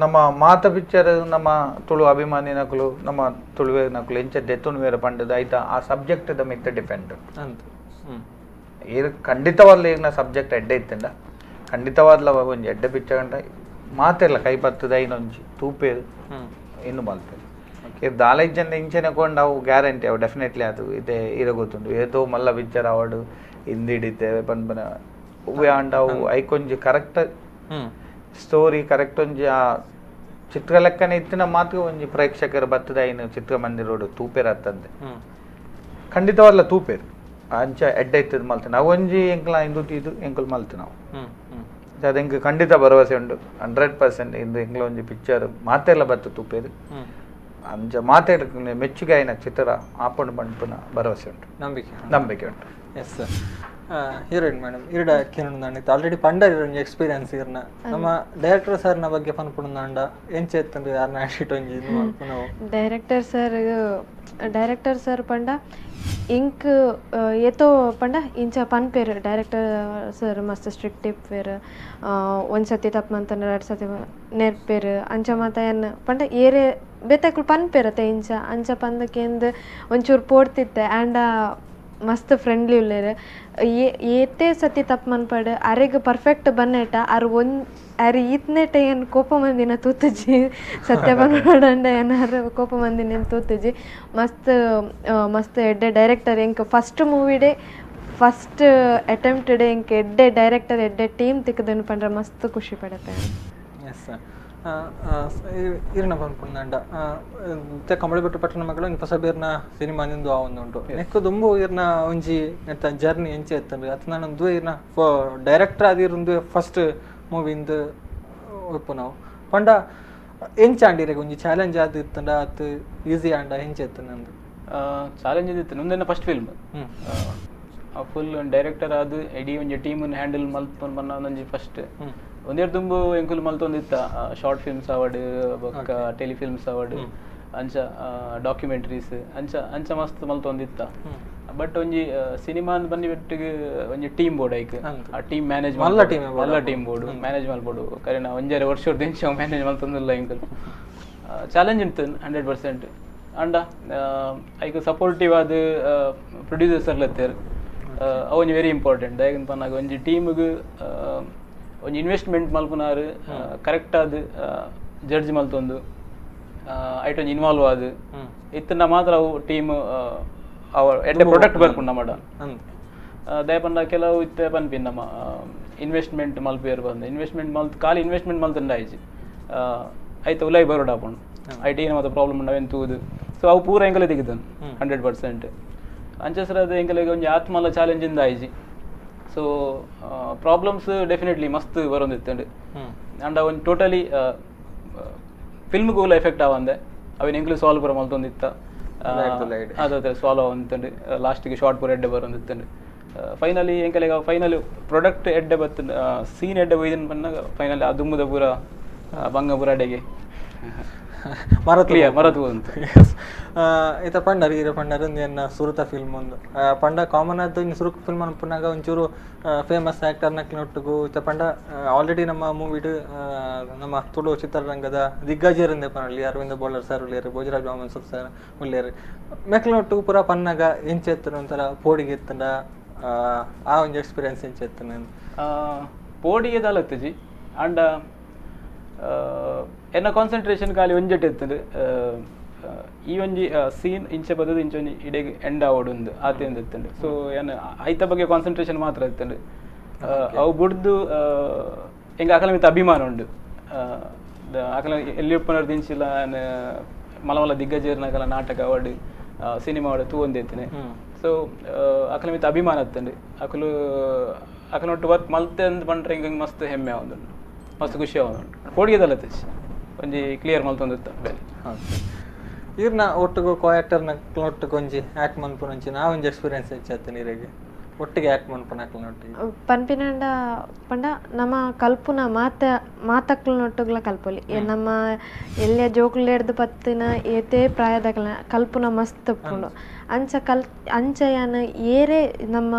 ನಮ್ಮ ಮಾತ ಪಿಕ್ಚರ್ ನಮ್ಮ ತುಳು ಅಭಿಮಾನಿ ನಕಲು ನಮ್ಮ ತುಳುವೆ ನಕಲು ಎಂಚ ದೆತ್ತುನುವೇರ ಪಂಡದ ಆಯ್ತಾ ಆ ಸಬ್ಜೆಕ್ಟ್ the ಮಿತ್ತ ಡಿಪೆಂಡ್. ಏರು ಖಂಡಿತವಾದ್ಲ ಈಗಿನ ಸಬ್ಜೆಕ್ಟ್ ಎಡ್ಡೆ ಇತ್ತಂಡ ಖಂಡಿತವಾದ್ಲ ಒಂಜಿ ಎಡ್ಡೆ ಪಿಕ್ಚರ್ ಗಂಟ ಮಾತೆಲ್ಲ ಕೈ ಪತ್ತದ ಐನೊಂಜಿ ತೂಪೇರು ಇನ್ನು ಮಲ್ಪೇರು ಇದು ದಾಲೈದು ಜನ ಇಂಚೆನೆ ಕೊಂಡು ಅವು ಗ್ಯಾರಂಟಿ ಅವು ಡೆಫಿನೆಟ್ಲಿ ಅದು ಇದೇ ಇರೋ ಗೊತ್ತುಂಟು ಏತೋ ಮಲ್ಲ ಪಿಕ್ಚರ್ ಅವಾರ್ಡು ಹಿಂದಿಡಿತೆ ಪನ್ಪನ ಹೂವೆ ಆಂಡ ಅವು ಐಕೊಂಜಿ correct story correct ಒಂಜಿ ಆ ಚಿತ್ರ ಲೆಕ್ಕನೆ ಇತ್ತಿನ ಮಾತ್ರ ಒಂಜಿ ಪ್ರೇಕ್ಷಕರು ಬತ್ತದ ಐನು ಚಿತ್ರಮಂದಿರೋಡು ತೂಪೇರು ಅತ್ತಂದೆ ಖಂಡಿತವಾದ್ಲ ತೂಪೇರು ಅಂಚ ಎಡ್ಡೆ ಇತ್ತದ ಮಲ್ತು ನಾವು ಒಂಜಿ ಎಂಕಲ ಇಂದು ಇದು ಎಂಕಲ್ ಮಲ್ತು ನಾವು ಅದು ಎಂಕ್ ಖಂಡಿತ ಭರವಸೆ ಉಂಡು 100% ಇಂದು ಎಂಕಲ ಒಂಜಿ ಪಿಕ್ಚರ್ ಮಾತೆಲ್ಲ ಬತ್ತು ತೂಪೇರು ಅಂಚ ಮಾತೆಲ್ಲ ಮೆಚ್ಚುಗೆ ಆಯ್ನ ಚಿತ್ರ ಆಪುಂಡು ಪನ್ಪುನ ಭರವಸೆ ಉಂಟು ನಂಬಿಕೆ ನಂಬಿಕೆ ಉಂಟು. Yes sir heroine madam ಇರಡ ಕೇಳೋಣ ಆಲ್ರೆಡಿ ಪಂಡ ಒಂಜಿ ಎಕ್ಸ್ಪೀರಿಯನ್ಸ್ ಇರ್ನ ನಮ್ಮ ಡೈರೆಕ್ಟರ್ ಸರ್ನ ಬಗ್ಗೆ ಪನ್ಪುಂಡ ಎಂಚ ಇತ್ತಂದ್ರೆ ಯಾರನ್ನ ಆಶಿಟ್ ಒಂಜಿ ಡೈರೆಕ್ಟರ್ ಸರ್ ಪಂಡ ಇಂಕ್ ಏತೋ ಪಂಡ ಇಂಚ ಪನ್ಪೇರು ಡೈರೆಕ್ಟರ್ ಸರ್ ಮಸ್ತ್ ಸ್ಟ್ರಿಕ್ಟ್ ಇಪ್ಪೇರು ಒಂದು ಸತಿ ತಪ್ಪು ಮಂತಂದ್ರೆ ಎರಡು ಸತಿ ನೆರ್ಪೇರು ಅಂಚ ಮಾತ ಏನ್ ಪಂಡ ಏರೇ ಬೇತಕ್ಕಳು ಪನ್ಪೇರತ್ತೆ ಇಂಚ ಅಂಚ ಪಂದಕ್ಕೇಂದು ಒಂಚೂರು ಪೋಡ್ತಿತ್ತೆ ಆ್ಯಂಡ್ ಮಸ್ತ್ ಫ್ರೆಂಡ್ಲಿ ಉಲ್ಲೇರು ಏತೇ ಸತಿ ತಪ್ಪು ಮನ್ಪಡು ಅರೆಗ್ ಪರ್ಫೆಕ್ಟ್ ಬನ್ನೇಟ ಅರ್ ಒಂದ್ ಅರೆ ಈತ್ನೇಟ ಏನು ಕೋಪ ಮಂದಿನ ತೂತುಜಿ ಸತ್ಯ ಬಂದ ಏನಾರು ಕೋಪ ಮಂದಿನ ಏನು ತೂತುಜಿ ಮಸ್ತ್ ಮಸ್ತ್ ಎಡ್ಡೆ ಡೈರೆಕ್ಟರ್ ಎಂಕ್ ಫಸ್ಟ್ ಮೂವಿಡೆ first attempt day ಎಂಕ್ ಎಡ್ಡೆ ಡೈರೆಕ್ಟರ್ ಎಡ್ಡೆ ಟೀಮ್ ತಿಕ್ಕದನ್ನು ಪಂಡ್ರೆ ಮಸ್ತ್ ಖುಷಿ ಪಡತ್ತೆ. ಎಸ್ ಸರ್ ಇರ್ನ ಪನ್ಪುಂಡ ಕಂಬಳಬೆಟ್ಟು ಪಟ್ಟಣ ಮಗಳು ಹೊಸಬೇರ್ನ ಸಿನಿಮಾ ನಿಂದು ಆ ಒಂದುಂಟು ನೆಕ್ಕು ದುಂಬು ಇರ್ನ ಒಂಜಿ ನೆತ್ತ ಜರ್ನಿ ಎಂಚೆ ಇತ್ತಂದ್ರೆ ಅತ್ತ ನಾನೊಂದು ಇರ್ನ ಡೈರೆಕ್ಟರ್ ಆದಿರುಂದು ಫಸ್ಟ್ ಮೂವಿಂದು ಒಪ್ಪು ನಾವು ಪಂಡ ಎಂಚ ಆಂಡಿರೇಗ ಒಂಜಿ ಚಾಲೆಂಜ್ ಆದ್ ಇತ್ತಂಡ ಅತ್ ಈಸಿ ಆಂಡ ಎಂಚೆ ಇತ್ತು ನಂದು ಚಾಲೆಂಜ್ ಇತ್ತು ನಂದೆನ್ನ first film full director ಆದ್ ಇಡೀ ಒಂಜಿ ಟೀಮನ್ನು ಹ್ಯಾಂಡಲ್ ಮಲ್ಪೊಂದು ಬನ್ನ ಒಂಜಿ ಫಸ್ಟ್ ಒಂದೆರಡು ದುಂಬು ಎಂಕುಲು ಮಲ್ತೊಂದಿತ್ತ short films award ಬೊಕ್ಕ ಟೆಲಿಫಿಲ್ಮ್ಸ್ ಅವಾರ್ಡ್ ಅಂಚ ಡಾಕ್ಯುಮೆಂಟ್ರೀಸ್ ಅಂಚ ಅಂಚ ಮಸ್ತ್ ಮಲ್ತೊಂದಿತ್ತ. ಬಟ್ ಒಂಜಿ ಸಿನಿಮಾ ಬನ್ನಿ ಬೆಟ್ಟಿಗೆ ಒಂಜಿ ಟೀಮ್ ಬೋರ್ಡ್ ಐಕ್ ಆ ಟೀಮ್ ಮ್ಯಾನೇಜ್ ಮಲ್ಲ team board manage ಮಲ್ಬೋಡು ಕರೆನ ಒಂಜಾರೆ ವರ್ಷ ದಿಂಚ ಮ್ಯಾನೇಜ್ ಮಲ್ತೊಂದಿಲ್ಲ ಎಂಕುಲು ಚಾಲೆಂಜ್ ಉಂಟು 100% ಅಂಡ ಐಕ್ ಸಪೋರ್ಟಿವ್ ಆದ ಪ್ರೊಡ್ಯೂಸರ್ಸ್ ಅರ್ಲತ್ತೇರು ಅವು ಒಂಜಿ ವೆರಿ ಇಂಪಾರ್ಟೆಂಟ್. ದಾಯೆಗ್ ಪನ್ನಾಗ ಒಂಜಿ ಟೀಮ್ಗೆ ಒಂಜಿ ಇನ್ವೆಸ್ಟ್ಮೆಂಟ್ ಮಲ್ಪುನಾರು ಕರೆಕ್ಟ್ ಆದ್ ಜಡ್ಜ್ ಮಲ್ತೊಂದು ಐಟ್ ಒಂಜಿ ಇನ್ವಾಲ್ವ್ ಆದ್ ಇತ್ತಂಡ ಮಾತ್ರ ಅವು ಟೀಮ್ ಅವ ಎಡ್ಡೆ ಪ್ರೊಡಕ್ಟ್ ಬರ್ಪುಂಡು ನಮ್ಮಡ. ದಯಪಂಡ ಕೆಲವು ಇತ್ತೆ ಪನ್ಪಿನ್ ನಮ್ಮ ಇನ್ವೆಸ್ಟ್ಮೆಂಟ್ ಮಲ್ಪೇರು ಬಂದು ಇನ್ವೆಸ್ಟ್ಮೆಂಟ್ ಮಲ್ತ್ ಖಾಲಿ ಇನ್ವೆಸ್ಟ್ಮೆಂಟ್ ಮಲ್ತಂಡ ಆಯ್ಜಿ ಐತ ಉಲೈ ಬರೋಡ ಆಪುಂಡು ಐಟ್ ಏನು ಮಾತ್ರ ಪ್ರಾಬ್ಲಮ್ ಉಂಡು ಅವೇನು ತೂದು ಸೊ ಅವು ಪೂರ ಎಂಕಲೆ ತೆಗಿದನು 100% ಅಂಚಸರ ಎಂಕಲೆಗೆ ಒಂಜಿ ಆತ್ಮಲ ಚಾಲೆಂಜ್ ಇಂದ ಆಯ್ಜಿ. So problems definitely ಮಸ್ತ್ ಬರೋಂದಿತ್ತಂಡು ಅಂಡ್ ಒಂಜಿ ಟೋಟಲಿ ಫಿಲ್ಮ್ಗೂ ಎಫೆಕ್ಟ್ ಆವಂದೆ ಅವೇನು ಎಂಕ್ಲು ಸಾಲ್ವ್ ಪೂರ ಮಲ್ತೊಂದಿತ್ತ ಅದೇ ಸಾಲ್ವ್ ಆವಂತಂಡು ಲಾಸ್ಟಿಗೆ ಶಾರ್ಟ್ ಪೂರ ಎಡ್ಡೆ ಬರೋಂದಿತ್ತಂಡು ಫೈನಲಿ ಎಂಕಲೆಗ ಫೈನಲಿ ಪ್ರೊಡಕ್ಟ್ ಎಡ್ಡೆ ಬತ್ತಂಡು ಸೀನ್ ಎಡ್ಡೆ ಒಯ್ದನ್ ಬಂದಾಗ ಫೈನಲಿ ಆ ದುಮ್ಮುದ ಪೂರ ಬಂಗ ಪೂರ ಅಡೆಗೆ. ಮರತು ಮರತು ಅಂತ ಇತ ಪಂಡರ್ ಈರ ಪಂಡರ್ ಎನ್ನ ಸುರುತ ಫಿಲ್ಮ್ ಒಂದು ಪಂಡ ಕಾಮನ್ ಆದ ಸುರುಕು ಫಿಲ್ಮ್ ಅನ್ಪುನಾಗ ಒಂಚೂರು ಫೇಮಸ್ ಆ್ಯಕ್ಟರ್ ನಕ್ಲಿನೊಟ್ಟಿಗೂ ಇತ್ತ ಪಂಡ ಆಲ್ರೆಡಿ ನಮ್ಮ ಮೂವಿಡ್ ನಮ್ಮ ತುಳು ಚಿತ್ರರಂಗದ ದಿಗ್ಗಜರಂದೆ ಪನಲ್ಲಿ ಅರವಿಂದ ಬೋಳರ್ ಸರ್ ಉಳ್ಳೇರು, ಭೋಜರಾಜ್ ಬಾಮನ್ ಸರ್ ಉಳ್ಳೇರು, ಮೆಕ್ಲಿನೊಟ್ಟಿಗೂ ಪೂರ ಪನ್ನಾಗ ಎಂಚೆತ್ತನ ಒಂಥರ ಪೋಡಿಗೆ ಎತ್ತಂಡ ಆ ಒಂಜಿ ಎಕ್ಸ್ಪೀರಿಯನ್ಸ್ ಎಂಚೆತ್ತನ? ಪೋಡಿಗೆ ದಾಲತ್ತಜಿ ಅಂಡ ಎನ್ನ ಕಾನ್ಸಂಟ್ರೇಷನ್ ಖಾಲಿ ಒಂಜೆಟ್ ಎತ್ತಂದು ಈ ಒಂಜಿ ಸೀನ್ ಇಂಚೆ ಬದದು ಇಂಚೆ ಒಂಜಿ ಇಡೆಗೆ ಎಂಡ್ ಆವೊಡು ಆತೆ ಒಂದು ಇತ್ತಂಡು. ಸೊ ಏನು ಐತ ಬಗ್ಗೆ ಕಾನ್ಸಂಟ್ರೇಷನ್ ಮಾತ್ರ ಇತ್ತಂಡು. ಅವು ಬುಡ್ದು ಎಂಗೆ ಅಕಲ ಮಿತ್ತ ಅಭಿಮಾನ ಉಂಡು. ಅಕಲ ಎಲ್ಲಿ ದಿಂಚಿಲ್ಲ ಮಲ ಮಲ ದಿಗ್ಗಜೇರ್ನಕಲ ನಾಟಕ ಅವಾರ್ಡ್ ಸಿನಿಮಾ ಅವಾರ್ಡ್ ತೂವೊಂದಿತ್ತನೆ. ಸೊ ಅಕಲ ಮಿತ್ತ ಅಭಿಮಾನ ಇತ್ತಂಡು. ಅಕಲು ಅಕಲೊಟ್ಟು ವರ್ಕ್ ಮಲ್ತೆ ಅಂದ್ ಪಂಡ್ರೆ ಹಿಂಗೆ ಮಸ್ತ್ ಹೆಮ್ಮೆ ಆವೊಂದುಂಡು, ಮಸ್ತ್ ಖುಷಿ ಆವೊಂದುಂಡು. ಪೋಡಿಗೆದಲ್ಲ ಒಂಜಿ ಕ್ಲಿಯರ್ ಮಲ್ತೊಂದಿತ್ತ ಬೇಲೆ. ಇರ್ನ ಒಟ್ಟಿಗೂ ಕೋ ಆ್ಯಕ್ಟರ್ನ ಒಟ್ಟಿಗೆ ಒಂಜಿ ಆ್ಯಕ್ಟ್ ಮನ್ಪುನಂಚಿನ ಆ ಒಂಜಿ ಎಕ್ಸ್ಪೀರಿಯನ್ಸ್ ಹೆಚ್ಚಾಯ್ತು ನೀರಿಗೆ ಒಟ್ಟಿಗೆ ಆ್ಯಕ್ಟ್ ಮನ್ಪುನಕ್ಲನೊಟ್ಟಿಗೆ? ಪನ್ಪಿನಂಡ ಪಂಡ ನಮ್ಮ ಕಲ್ಪುನ ಮಾತ ಮಾತಕ್ಲನೊಟ್ಟುಗ್ಲ ಕಲ್ಪೊಲಿ. ನಮ್ಮ ಎಲ್ಲಿಯ ಜೋಕುಲು ಪತ್ತಿನ ಏತೇ ಪ್ರಾಯದಕ್ಲ ಕಲ್ಪುನ ಮಸ್ತ್ ಉಪ್ಪುಂಡು. ಅಂಚ ಅಂಚ ಯಾನ್ ಏರೇ ನಮ್ಮ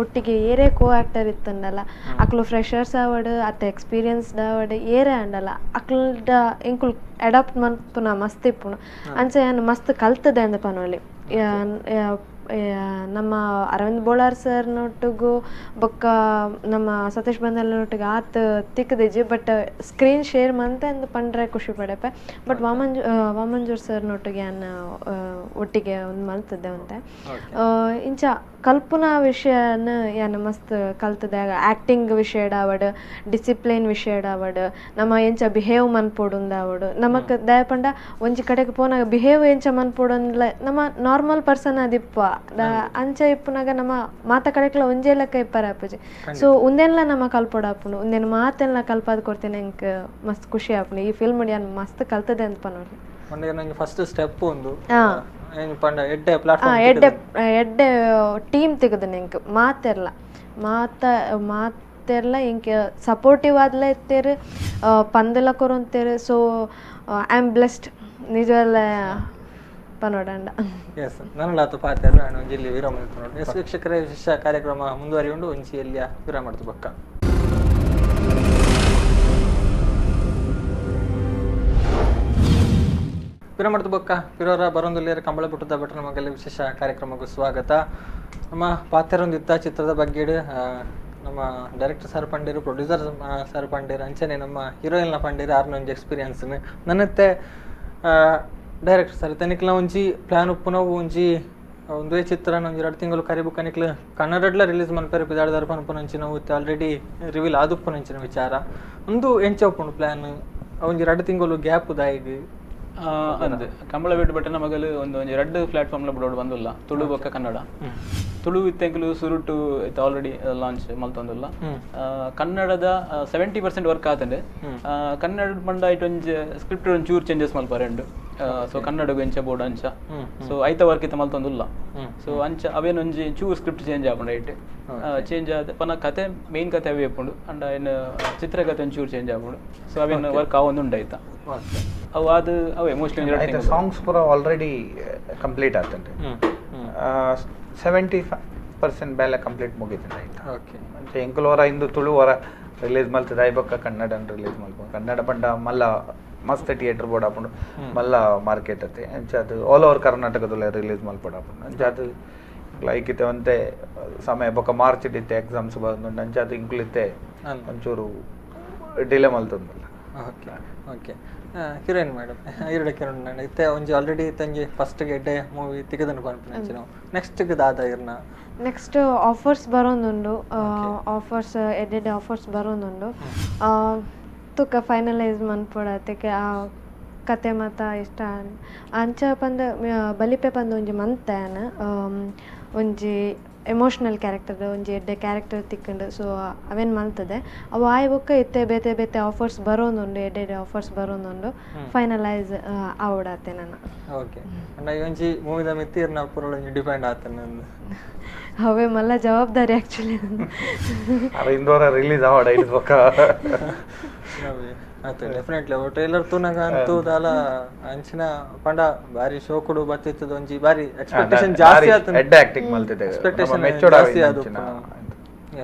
ಒಟ್ಟಿಗೆ ಏರೇ ಕೋ ಆ್ಯಕ್ಟರ್ ಇತ್ತಂಡಲ್ಲ ಅಕ್ಲು ಫ್ರೆಶರ್ಸ್ ಆವಡ್ ಅತ್ತ ಎಕ್ಸ್ಪೀರಿಯನ್ಸ್ಡ್ ಆವಡ್ ಏರೇ ಅಂಡಲ್ಲ ಅಕ್ಲುಡ ಎಂಕುಲು ಅಡಾಪ್ಟ್ ಮನ್ಪುನ ಮಸ್ತ್ ಇಪ್ಪುಂಡು. ಅಂಚ ಯಾನ್ ಮಸ್ತ್ ಕಲ್ತದೆ ಅಂದ್ ಪನೊಲಿ. ನಮ್ಮ ಅರವಿಂದ್ ಬೋಳಾರ್ ಸರ್ನೊಟ್ಟಿಗೂ ಬೊಕ್ಕ ನಮ್ಮ ಸತೀಶ್ ಬಂದಲ್ನೊಟ್ಟಿಗೆ ಆತ್ ತಿಕ್ಕದಿಜ್ಜಿ, ಬಟ್ ಸ್ಕ್ರೀನ್ ಶೇರ್ ಮಂತೆ ಅಂದ್ ಪಂಡ್ರೆ ಖುಷಿ ಪಡೆಪೆ. ಬಟ್ ವಾಮಂಜೂರ್ ಸರ್ನೊಟ್ಟಿಗೆ ಯಾನ್ ಒಟ್ಟಿಗೆ ಒಂದು ಮಲ್ತದ್ದೆ ಒಂತೆ. ಇಂಚ ಕಲ್ಪುನ ವಿಷಯನ ಯಾನ್ ಮಸ್ತ್ ಕಲ್ತದೆ. ಆ್ಯಕ್ಟಿಂಗ್ ವಿಷಯಡ್ ಆವಡ್, ಡಿಸಿಪ್ಲಿನ್ ವಿಷಯಡ್ ಆವಡ್, ನಮ್ಮ ಎಂಚ ಬಿಹೇವ್ ಮನ್ಪೊಡುಂದು ಆವಡ್. ನಮಕ್ ದಾಯ ಪಂಡ ಒಂಜಿ ಕಡೆಗೆ ಪೋನಾಗ ಬಿಹೇವ್ ಎಂಚ ಮನ್ಪೊಡುಂದ್ಲ ನಮ್ಮ ನಾರ್ಮಲ್ ಪರ್ಸನ್ ಆದಿಪ್ಪ ಅಂಚ ಇಪ್ಪುನಾಗ ನಮ್ಮ ಮಾತ ಕಡೆಕ್ಲ ಒಂಜೇ ಲೆಕ್ಕ ಇಪ್ಪರ ಆಪುಜಿ. ಸೊ ಉಂದೆನ್ಲ ನಮ್ಮ ಕಲ್ಪೊಡಾಪುಂಡು, ಉಂದೆನ್ ಮಾತೆನ್ಲ ಕಲ್ಪಾದ್ ಕೊಡ್ತೇನೆ ಎಂಕ್ ಮಸ್ತ್ ಖುಷಿ ಆಪುಂಡು. ಈ ಫಿಲ್ಮ್ ಯಾನ್ ಮಸ್ತ್ ಕಲ್ತದೆ ಅಂತ ಪನೊಲಿ. ಫಸ್ಟ್ ಸ್ಟೆಪ್ ಒಂದು ಎಡ್ಡೆ ಎಡ್ಡೆ ಟೀಮ್ ತಿಕ್ಕುದು ಎಂಕ್ ಮಾತೆರ್ಲ ಮಾತೆರ್ಲ ಎಂಕ್ ಸಪೋರ್ಟಿವ್ ಆದ್ಲ ಇತ್ತೇರು, ಪಂದೆಲ ಕೊರೊಂತೇರು. ಸೊ I am blessed ನಿಜವಲ್ಲ ಪನೋಡಂಡ. ಎಸ್ ನನಲಾತು ಪಾತೆರ್ ಜಿಲ್ಲೆ ವಿರಾಮ. ಎಸ್ ವೀಕ್ಷಕರೇ, ವಿಶೇಷ ಕಾರ್ಯಕ್ರಮ ಮುಂದುವರಿಯುಂಡು. ಒಂಜಿ ಎಲ್ಲಿಯ ವಿರಾಮ ಬೊಕ್ಕ. ವಿರಾಮದ ಬೊಕ್ಕ ಪಿರೋರ ಬರೊಂದುಲ್ಲೇರ ಕಂಬಳ ಪುಟ್ಟದ ಭಟ್ರ ಮಗಲಿ ವಿಶೇಷ ಕಾರ್ಯಕ್ರಮಕ್ಕೂ ಸ್ವಾಗತ. ನಮ್ಮ ಪಾತೆರೊಂದಿತ್ತ ಚಿತ್ರದ ಬಗ್ಗೆ ನಮ್ಮ ಡೈರೆಕ್ಟರ್ ಸರ್ ಪಂಡೇರು, ಪ್ರೊಡ್ಯೂಸರ್ ಸರ್ ಪಂಡೇರು, ಅಂಚನೆ ನಮ್ಮ ಹೀರೋಯಿನ್ನ ಪಂಡೇರು ಆರ್ನೊಂಜಿ ಎಕ್ಸ್ಪೀರಿಯನ್ಸ್ ನನ್ನತ್ತೆ ಡೈರೆಕ್ಟರ್ ಸರ್ ತನಿಕ್ಲ ಒಂಜಿ ಪ್ಲ್ಯಾನ್ ಉಪ್ಪುನವು ಒಂಜಿ ಒಂದೇ ಚಿತ್ರ ಒಂಜಿ 2 ತಿಂಗಳು ಕರಿಬುಕ್ಕ ನಿಕ್ಲು ಕನ್ನಡಡ್ಲ ರಿಲೀಸ್ ಮನ್ಪೆರೆ ಪಿದಾಡ್ದಾರ ಪನ್ಪುನಂಚಿನ ಆಲ್ರೆಡಿ ರಿವೀಲ್ ಆದುಪ್ಪುನಂಚಿನ ವಿಚಾರ ಒಂದು ಎಂಚ ಉಪ್ಪುಂಡು ಪ್ಲ್ಯಾನ್ ಒಂಜಿ 2 ತಿಂಗಳು ಗ್ಯಾಪ್ ದಾಯಿಗ್? ಅಂದ್ ಕಂಬಳ ಬಿಟ್ಟು ಬಟ್ಟನ ಮಗಲು ಒಂದು ಒಂಜಿ 2 ಪ್ಲಾಟ್ಫಾರ್ಮ್ಲ ಬಿಡೋಡು ಬಂದುಲ್ಲ, ತುಳು ಬೊಕ್ಕ ಕನ್ನಡ. ತುಳು ಇತ್ತೆಂಕಲು ಸುರುಟು ಇತ್ತು ಆಲ್ರೆಡಿ ಲಾಂಚ್ ಮಲ್ತೊಂದುಲ್ಲ. ಕನ್ನಡದ 70% ವರ್ಕ್ ಆತಂಡೆ. ಕನ್ನಡ ಪಂಡ ಇಟ್ಟು ಒಂಜಿ ಸ್ಕ್ರಿಪ್ಟ್ ಒಂಚೂರು ಚೂರು ಚೇಂಜಸ್ ಮಲ್ಪಾರೆ ಉಂಡು. ಸೊ ಕನ್ನಡಗು ಎಂಚ ಬೋರ್ಡ್ ಅಂಚ ಸೊ ಐತ ವರ್ಕ್ ಇತ್ತ ಮಲ್ತೊಂದುಲ್ಲ. ಸೊ ಅಂಚ ಅವೇನೊಂಜಿ ಚೂರು ಸ್ಕ್ರಿಪ್ಟ್ ಚೇಂಜ್ ಆಪುಂಡು ಐಟ್ ಚೇಂಜ್ ಆದ ಪನ ಕತೆ ಮೇನ್ ಕತೆ ಅವೇ ಉಪ್ಪುಂಡು. ಅಂಡ ಏನು ಚಿತ್ರಕಥೆ ಒಂಚೂರು ಚೇಂಜ್ ಆಪುಂಡು. ಸೊ ಅವೇನು ವರ್ಕ್ ಆವೊಂದುಂಡು ಐತ ಅವು ಅದು ಅವೇ ಮೋಸ್ಟ್ಲಿ ಸಾಂಗ್ಸ್ ಪೂರ ಆಲ್ರೆಡಿ ಕಂಪ್ಲೀಟ್ ಆತಂಡೆ. 75% ಬೇಲೆ ಕಂಪ್ಲೀಟ್ ಮುಗಿತಂಡೆ ಆಯ್ತು. ಓಕೆ ಎಂಕುಲು ವರ ಇಂದು ತುಳು ವರ ರಿಲೀಸ್ ಮಲ್ತದೆ ಐಬೊಕ್ಕ ಕನ್ನಡ ರಿಲೀಸ್ ಮಲ್ಪು. ಕನ್ನಡ ಪಂಡ ಮಲ್ಲ ಮಸ್ತ್ ಥಿಯೇಟರ್ ಬೋರ್ಡ್ ಆಪುಂಡು, ಮಲ್ಲ ಮಾರ್ಕೆಟ್ ಅತ್ತೆ. ಅಂಚ ಅದು ಆಲ್ ಓವರ್ ಕರ್ನಾಟಕದಲ್ಲೇ ರಿಲೀಸ್ ಮಲ್ಪೊಡಾಪುಂಡು. ಅಂಚ ಅದು ಲೈಕ್ ಇತ್ತೆ ಒಂತೆ ಸಮಯ ಬೊಕ್ಕ ಮಾರ್ಚ್ ಇತ್ತೆ ಎಕ್ಸಾಮ್ಸ್ ಬಂದುಂಡು. ಅಂಚ ಅದು ಇಂಕ್ಲಿತ್ತೆ ಒಂಚೂರು ಡಿಲೇ ಮಲ್ತೊಂದುಲ್ಲ. ಓಕೆ ಓಕೆ ಹೀರೋಯಿನ್ ಮೇಡಮ್ ಈರುಡೆ ಕಿರಣ್ ಇತ್ತೆ ಒಂಜಿ ಆಲ್ರೆಡಿ ತಂಜಿ ಫಸ್ಟ್ ಗೆಡ್ಡೆ ಮೂವಿ ತಿಗದನ್ನು ಪನ್ಪಿನಂಚಿನ ನೆಕ್ಸ್ಟ್ ದಾದ ಇರ್ನ? ನೆಕ್ಸ್ಟ್ ಆಫರ್ಸ್ ಬರೋಂದುಂಡು, ಆಫರ್ಸ್ ಎಡ್ಡೆಡ್ಡೆ ಆಫರ್ಸ್ ಬರೋಂದುಂಡು. ತುಕ್ಕ ಫೈನಲೈಸ್ ಮನ್ಪೊಡಾತೆಗೆ ಆ ಕತೆ ಮಾತ ಇಷ್ಟ ಅಂಚ ಪಂದ ಬಲಿಪೆ ಪಂದ ಒಂಜಿ ಮಂತೆ ಒಂಜಿ ಎಮೋಷ್ನಲ್ ಕ್ಯಾರೆಕ್ಟರ್ ಒಂಜಿ ಎಡ್ಡೆ ಕ್ಯಾರೆಕ್ಟರ್ ತಿಕ್ಕಂಡು. ಸೊ ಅವೇನು ಮಲ್ತದೆ ಅವು ಆಯ್ ಬೊಕ್ಕ ಇತ್ತೆ ಬೇತೆ ಬೇತೆ ಆಫರ್ಸ್ ಬರೋಂದುಂಡು, ಎಡ್ಡೆ ಎಡ್ಡೆ ಆಫರ್ಸ್ ಬರೋಂದುಂಡು. ಫೈನಲೈಸ್ ಆವಡಾತೆ ನಾನು. ಓಕೆ ಅಂಡ ಒಂಜಿ ಮೂವಿದ ಮಿತ್ತಿ ಇರ್ನ ಪೂರ ಒಂಜಿ ಡಿಪೆಂಡ್ ಆತನೆ ಅವೇ ಮಲ್ಲ ಜವಾಬ್ದಾರಿ ಆ್ಯಕ್ಚುಲಿ. ಅರೆ ಇಂದೋರ ರಿಲೀಸ್ ಆವಡ ಇದು ಬೊಕ್ಕ ಅತ್ತೆ ಡೆಫಿನೆಟ್ಲಿ ಅವು ಟ್ರೈಲರ್ ತೂನಗ ಅಂತೂ ದಾಲ ಅಂಚಿನ ಪಂಡ ಬಾರಿ ಶೋಕುಡು ಬತ್ತಿತ್ತದ ಒಂಜಿ ಬಾರಿ ಎಕ್ಸ್ಪೆಕ್ಟೇಷನ್ ಜಾಸ್ತಿ ಆತು ಎಡ್ಡೆ ಆಕ್ಟಿಂಗ್ ಮಲ್ತಿದೆ ಎಕ್ಸ್ಪೆಕ್ಟೇಷನ್ ಜಾಸ್ತಿ ಆದು.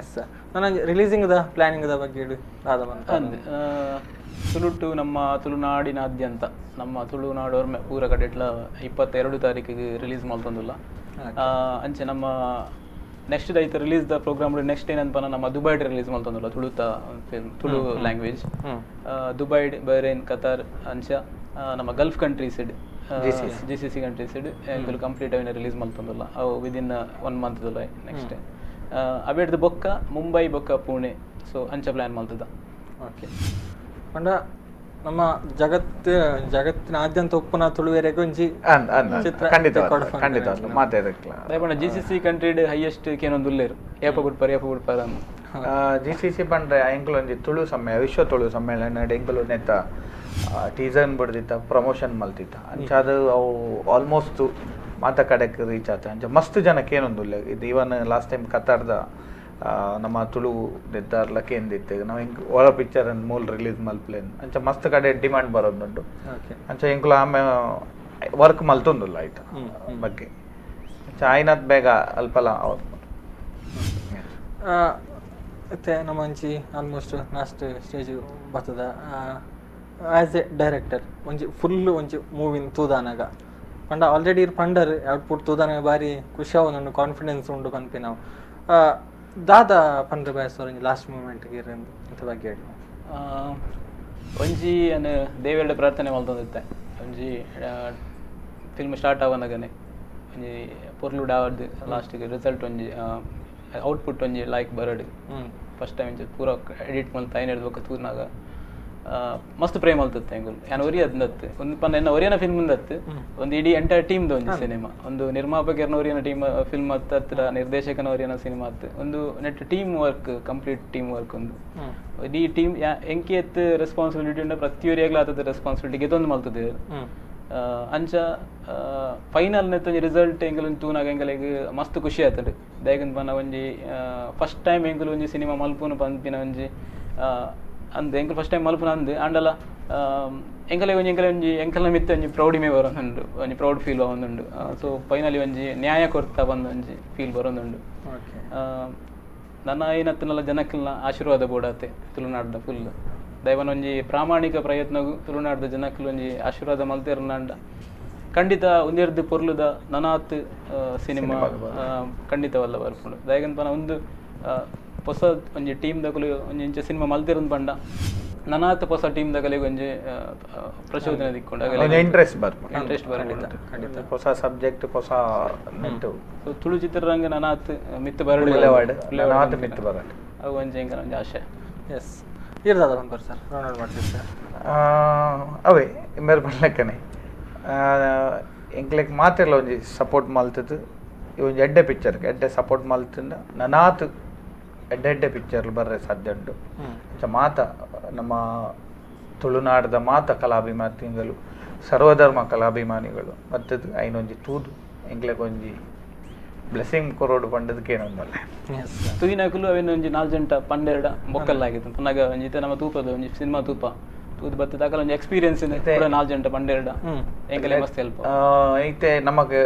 ಎಸ್ ನಾನು ರಿಲೀಸಿಂಗ್ the planning the ಬಗ್ಗೆ ಹೇಳಿ ದಾದ ಬಂತ ಅಂದ್ ತುಳುಟು ನಮ್ಮ ತುಳುನಾಡಿನಾದ್ಯಂತ ನಮ್ಮ ತುಳುನಾಡೋರ್ಮೆ ಪೂರ ಕಡೆಟ್ಲ 22 ತಾರೀಕಿಗೆ ರಿಲೀಸ್ ಮಲ್ತೊಂದುಲ್ಲ. ಅಂಚೆ ನಮ್ಮ ನೆಕ್ಸ್ಟ್ ಐತ ರಿಲೀಸ್ the program next ಏನಂತ ನಮ್ಮ ದುಬೈಡ್ ರಿಲೀಸ್ ಮಲ್ತೊಂದುಲ್ಲ ತುಳುತ film Tulu language Dubai Bahrain Qatar ಅಂಚ ನಮ್ಮ Gulf countries G C C countries ಎಂಕುಲು ಕಂಪ್ಲೀಟ್ ಅವಿನ ರಿಲೀಸ್ ಮಲ್ತೊಂದುಲ್ಲ ಅವು ವಿದಿನ್ 1 ಮಂತ್ ದುಲ್ಲ. ನೆಕ್ಸ್ಟ್ ಅವೇಡ್ದು ಬೊಕ್ಕ ಮುಂಬೈ ಬೊಕ್ಕ ಪುಣೆ ಸೊ ಅಂಚ ಪ್ಲಾನ್ ಮಲ್ತದ. ಓಕೆ ಪಂಡ ನಮ್ಮ ಜಗತ್ತಿನಾದ್ಯಂತ ಉಪ್ಪುನ ತುಳುವೆರೆಗ್ ಒಂಜಿ ಖಂಡಿತ ಖಂಡಿತ ಮಾತಾಡಕ್ಲ ದಯಪಂಡ ಜಿ ಸಿ ಸಿ ಕಂಟ್ರಿಡ್ ಹೈಯೆಸ್ಟ್ ಕೇನೊಂದು ಉಲ್ಲೇರು ಏಪ ಗುಡ್ಪಾರ ಏಪ ಗುಡ್ಪಾರ ಜಿ ಸಿ ಸಿ ಪಂಡ್ರೆ ಎಂಕುಲು ಒಂಜಿ ತುಳು ಸಮ್ಮೇಳನ ವಿಶ್ವ ತುಳು ಸಮ್ಮೇಳನ ಎಂಕುಲು ನೆತ್ತ ಟೀಸರ್ ಬಿಡ್ದಿತ್ತ ಪ್ರಮೋಷನ್ ಮಲ್ತಿತ್ತ ಅಂಚ ಅದು ಅವು ಆಲ್ಮೋಸ್ಟ್ ಮಾತ ಕಡೆಕ್ ರೀಚ್ ಆತ ಅಂಚ ಮಸ್ತ್ ಜನಕ್ಕೆ ಏನೊಂದು ಉಲ್ಲೆ ಇದು ಈವನ್ ಲಾಸ್ಟ್ ಟೈಮ್ ಕತಾರ್ದ ನಮ್ಮ ತುಳು ದೆದ್ದಾರ್ಲ ಕೇಂದಿತ್ತು ನಾವು ಹಿಂಗೆ ಒಳ ಪಿಕ್ಚರ್ ಮೂಲ ರಿಲೀಸ್ ಮಲ್ಪ್ಲೇನ್ ಅಂಚ ಮಸ್ತ್ ಕಡೆ ಡಿಮ್ಯಾಂಡ್ ಬರೋದುಂಟು. ಅಂಚ ಎಂಕುಲು ಆಮೆ ವರ್ಕ್ ಮಲ್ತೊಂದುಲ್ಲ ಆಯ್ತಾ ಬಗ್ಗೆ ಅಂಚ ಆಯ್ನಾತ್ ಬೇಗ ಅಲ್ಪಲ ಮತ್ತೆ ನಮ್ಮ ಅಂಚಿ ಆಲ್ಮೋಸ್ಟ್ ಲಾಸ್ಟ್ ಸ್ಟೇಜ್ ಬರ್ತದ. ಆ್ಯಸ್ ಎ ಡೈರೆಕ್ಟರ್ ಒಂಜಿ ಫುಲ್ ಒಂಜಿ ಮೂವಿನ ತೂದಾನಾಗ ಪಂಡ ಆಲ್ರೆಡಿ ಪಂಡರ್ ಔಟ್ಪುಟ್ ತೂದಾನಾಗ ಭಾರಿ ಖುಷಿ ಆವೊಂದುಂಡು ಕಾನ್ಫಿಡೆನ್ಸ್ ಉಂಡು ಪನ್ಪಿ ನಾವು ದಾದ ಪಂಡ್ರೆ ಬಯಸೋರು ಒಂಜಿ ಲಾಸ್ಟ್ ಮೂಮೆಂಟ್ಗೆ ಅಂತ ಬಗ್ಗೆ ಹೇಳಿ. ಒಂಜಿ ಅನ್ ದೇವೆರಡ ಪ್ರಾರ್ಥನೆ ಮಲ್ತೊಂದಿತ್ತೆ ಒಂಜಿ ಫಿಲ್ಮ್ ಸ್ಟಾರ್ಟ್ ಆವನಗನೆ ಒಂಜಿ ಪೊರ್ಲುಡ್ ಆವಡ್ದು ಲಾಸ್ಟಿಗೆ ರಿಸಲ್ಟ್ ಒಂಜಿ ಔಟ್ಪುಟ್ ಒಂಜಿ ಲೈಕ್ ಬರಡ್ ಫಸ್ಟ್ ಟೈಮ್ ಇಂಚ ಪೂರ ಎಡಿಟ್ ಮಲ್ತ ಐನ್ ಬೊಕ್ಕ ತೂನಾಗ ಮಸ್ತ್ ಪ್ರೇಮ್ ಮಲ್ತತ್ತೆ ಎಂಗುಲು ಯಾನ್ ಒರಿ ಅದ್ನತ್ತು ಒಂದು ಪಂಡ ಎನ್ನ ಒರಿಯನ ಫಿಲ್ಮ್ ಉಂದತ್ತು ಒಂದು ಇಡೀ ಎಂಟೈರ್ ಟೀಮ್ದ ಒಂಜಿ ಸಿನಿಮಾ ಒಂದು ನಿರ್ಮಾಪಕರ್ನ ಒರಿಯನ ಟೀಮ್ ಫಿಲ್ಮ್ ಅತ್ತ ಹತ್ರ ನಿರ್ದೇಶಕನ ಒರಿಯನ ಸಿನಿಮಾ ಅತ್ತು ಒಂದು net team work complete team work ಒಂದು ಇಡೀ ಟೀಮ್ ಎಂಕಿ ಎತ್ತು ರೆಸ್ಪಾನ್ಸಿಬಿಲಿಟಿ ಉಂಡ ಪ್ರತಿಯೊರಿಯಾಗ್ಲೂ ಆತದ ರೆಸ್ಪಾನ್ಸಿಬಿಲಿಟಿ ಗೆತೊಂದು ಮಲ್ತದೆ. ಅಂಚ ಫೈನಲ್ ನೆತ್ತ ಒಂಜಿ ರಿಸಲ್ಟ್ ಎಂಕುಲು ತೂನಾಗ ಎಂಕಲೆಗ್ ಮಸ್ತ್ ಖುಷಿ ಆತಂಡು ದಾಯೆಗಂದ್ ಪಂಡ ಒಂಜಿ ಫಸ್ಟ್ ಟೈಮ್ ಎಂಕುಲು ಒಂಜಿ ಸಿನಿಮಾ ಮಲ್ಪುನು ಪನ್ಪಿನ ಒಂಜಿ ಅಂದ್ ಎಂಕುಲು ಫಸ್ಟ್ ಟೈಮ್ ಮಲ್ಪುನ ಅಂದ್ ಆಂಡಲ ಎಂಕಲೆ ಒಂಜಿ ಎಂಕಲೆ ಒಂಜಿ ಎಂಕಲ್ನ ಮಿತ್ತ ಒಂಜಿ ಪ್ರೌಡಿಮೆ ಬರೋದುಂಡು ಒಂಜಿ ಪ್ರೌಡ್ ಫೀಲ್ ಆವೊಂದುಂಡು. ಸೊ ಫೈನಲಿ ಒಂಜಿ ನ್ಯಾಯ ಕೊರ್ತ ಬಂದು ಒಂಜಿ ಫೀಲ್ ಬರೋದುಂಡು. ನನ್ನ ಏನತ್ತನಲ್ಲ ಜನಕ್ಕಲ್ನ ಆಶೀರ್ವಾದ ಬೋಡಾತೆ ತುಳುನಾಡ್ದ ಫುಲ್ ದೈವನ ಒಂಜಿ ಪ್ರಾಮಾಣಿಕ ಪ್ರಯತ್ನಗು ತುಳುನಾಡ್ದ ಜನಕ್ಕಲು ಒಂಜಿ ಆಶೀರ್ವಾದ ಮಲ್ತೇರ್ನಾಂಡ ಖಂಡಿತ ಒಂದೆರ್ದು ಪೊರ್ಲುದ ನನಾತ್ ಸಿನಿಮಾ ಖಂಡಿತವಲ್ಲ ಬರ್ಪುಂಡು. ದಾಯೆಗಂದ್ ಪಂಡ ಒಂದು ಹೊಸ ಒಂಜಿ ಟೀಮ್ ದಕುಲು ಒಂಜಿ ಇಂಚ ಸಿನಿಮಾ ಮಲ್ತಿರಂದ್ ಪಂಡ ನನಾತ್ ಹೊಸ ಟೀಮ್ ದಕಲೆಗ್ ಒಂಜಿ ಪ್ರಚೋದನೆ ದಿಕ್ಕೊಂಡು ಇಂಟ್ರೆಸ್ಟ್ ಬರ್ಪುಂಡು ಇಂಟ್ರೆಸ್ಟ್ ಬರ್ಪುಂಡು ಖಂಡಿತ ಹೊಸ ಸಬ್ಜೆಕ್ಟ್ ಹೊಸ ನೆಟ್ಟು. ಸೊ ತುಳು ಚಿತ್ರರಂಗ ನನಾತ್ ಮಿತ್ತು ಬರಡು ನನಾತ್ ಮಿತ್ತು ಬರಡು ಅವು ಒಂಜಿ ಎಂಕನ ಒಂಜಿ ಆಶೆ. ಎಸ್ ಇರ್ದಾದ ಬಂಪರ್ ಸರ್ ರೌಂಡ್ ಮಾಡ್ತೀವಿ ಸರ್. ಅವೇ ಮೇರೆ ಪನ್ಲೆಕ್ಕನೆ ಎಂಕ್ಲೆಗ್ ಮಾತೆರ್ಲ ಒಂಜಿ ಸಪೋರ್ಟ್ ಮಲ್ತದ್ದು ಈ ಒಂಜಿ ಎಡ್ಡೆ ಪಿಕ್ಚರ್ಗೆ ಎಡ್ಡೆ ಸಪೋರ್ಟ್ ಮಲ್ತಂಡ ನನಾತ್ ಎಡ್ಡೆ ಎಡ್ಡೆ ಪಿಕ್ಚರ್ ಬರ್ರೆ ಸಾಧ್ಯ ಉಂಟು. ಅಂಚ ಮಾತ ನಮ್ಮ ತುಳುನಾಡದ ಮಾತ ಕಲಾಭಿಮಾನಿಗಳು ಸರ್ವಧರ್ಮ ಕಲಾಭಿಮಾನಿಗಳು ಮತ್ತು ಐನೊಂಜಿ ತೂದು ಎಂಕ್ಲೆಗ್ ಒಂಜಿ ಬ್ಲೆಸ್ಸಿಂಗ್ ಕೊರೋಡು ಪಂಡದಕ್ಕೆ ಏನೊಂದಲ್ಲ ತೂಯಿನಕುಲು ಅವೇನು ಒಂಜಿ 4 ಜಂಟ ಪಂಡೆರಡ ಮೊಕ್ಕಲ್ಲಾಗಿತ್ತು ಪನ್ನಾಗ ಒಂಜಿ ನಮ್ಮ ತೂಪದ ಒಂಜಿ ಸಿನಿಮಾ ತೂಪ ತೂದು ಬತ್ತು ದಾಖಲ ಒಂಜಿ ಎಕ್ಸ್ಪೀರಿಯನ್ಸ್ ಪೂರ 4 ಜಂಟ ಪಂಡೆರಡ ಎಂಕಲೆ ಮಸ್ತ್ ಹೆಲ್ಪ್ ಇತ್ತೆ ನಮಗೆ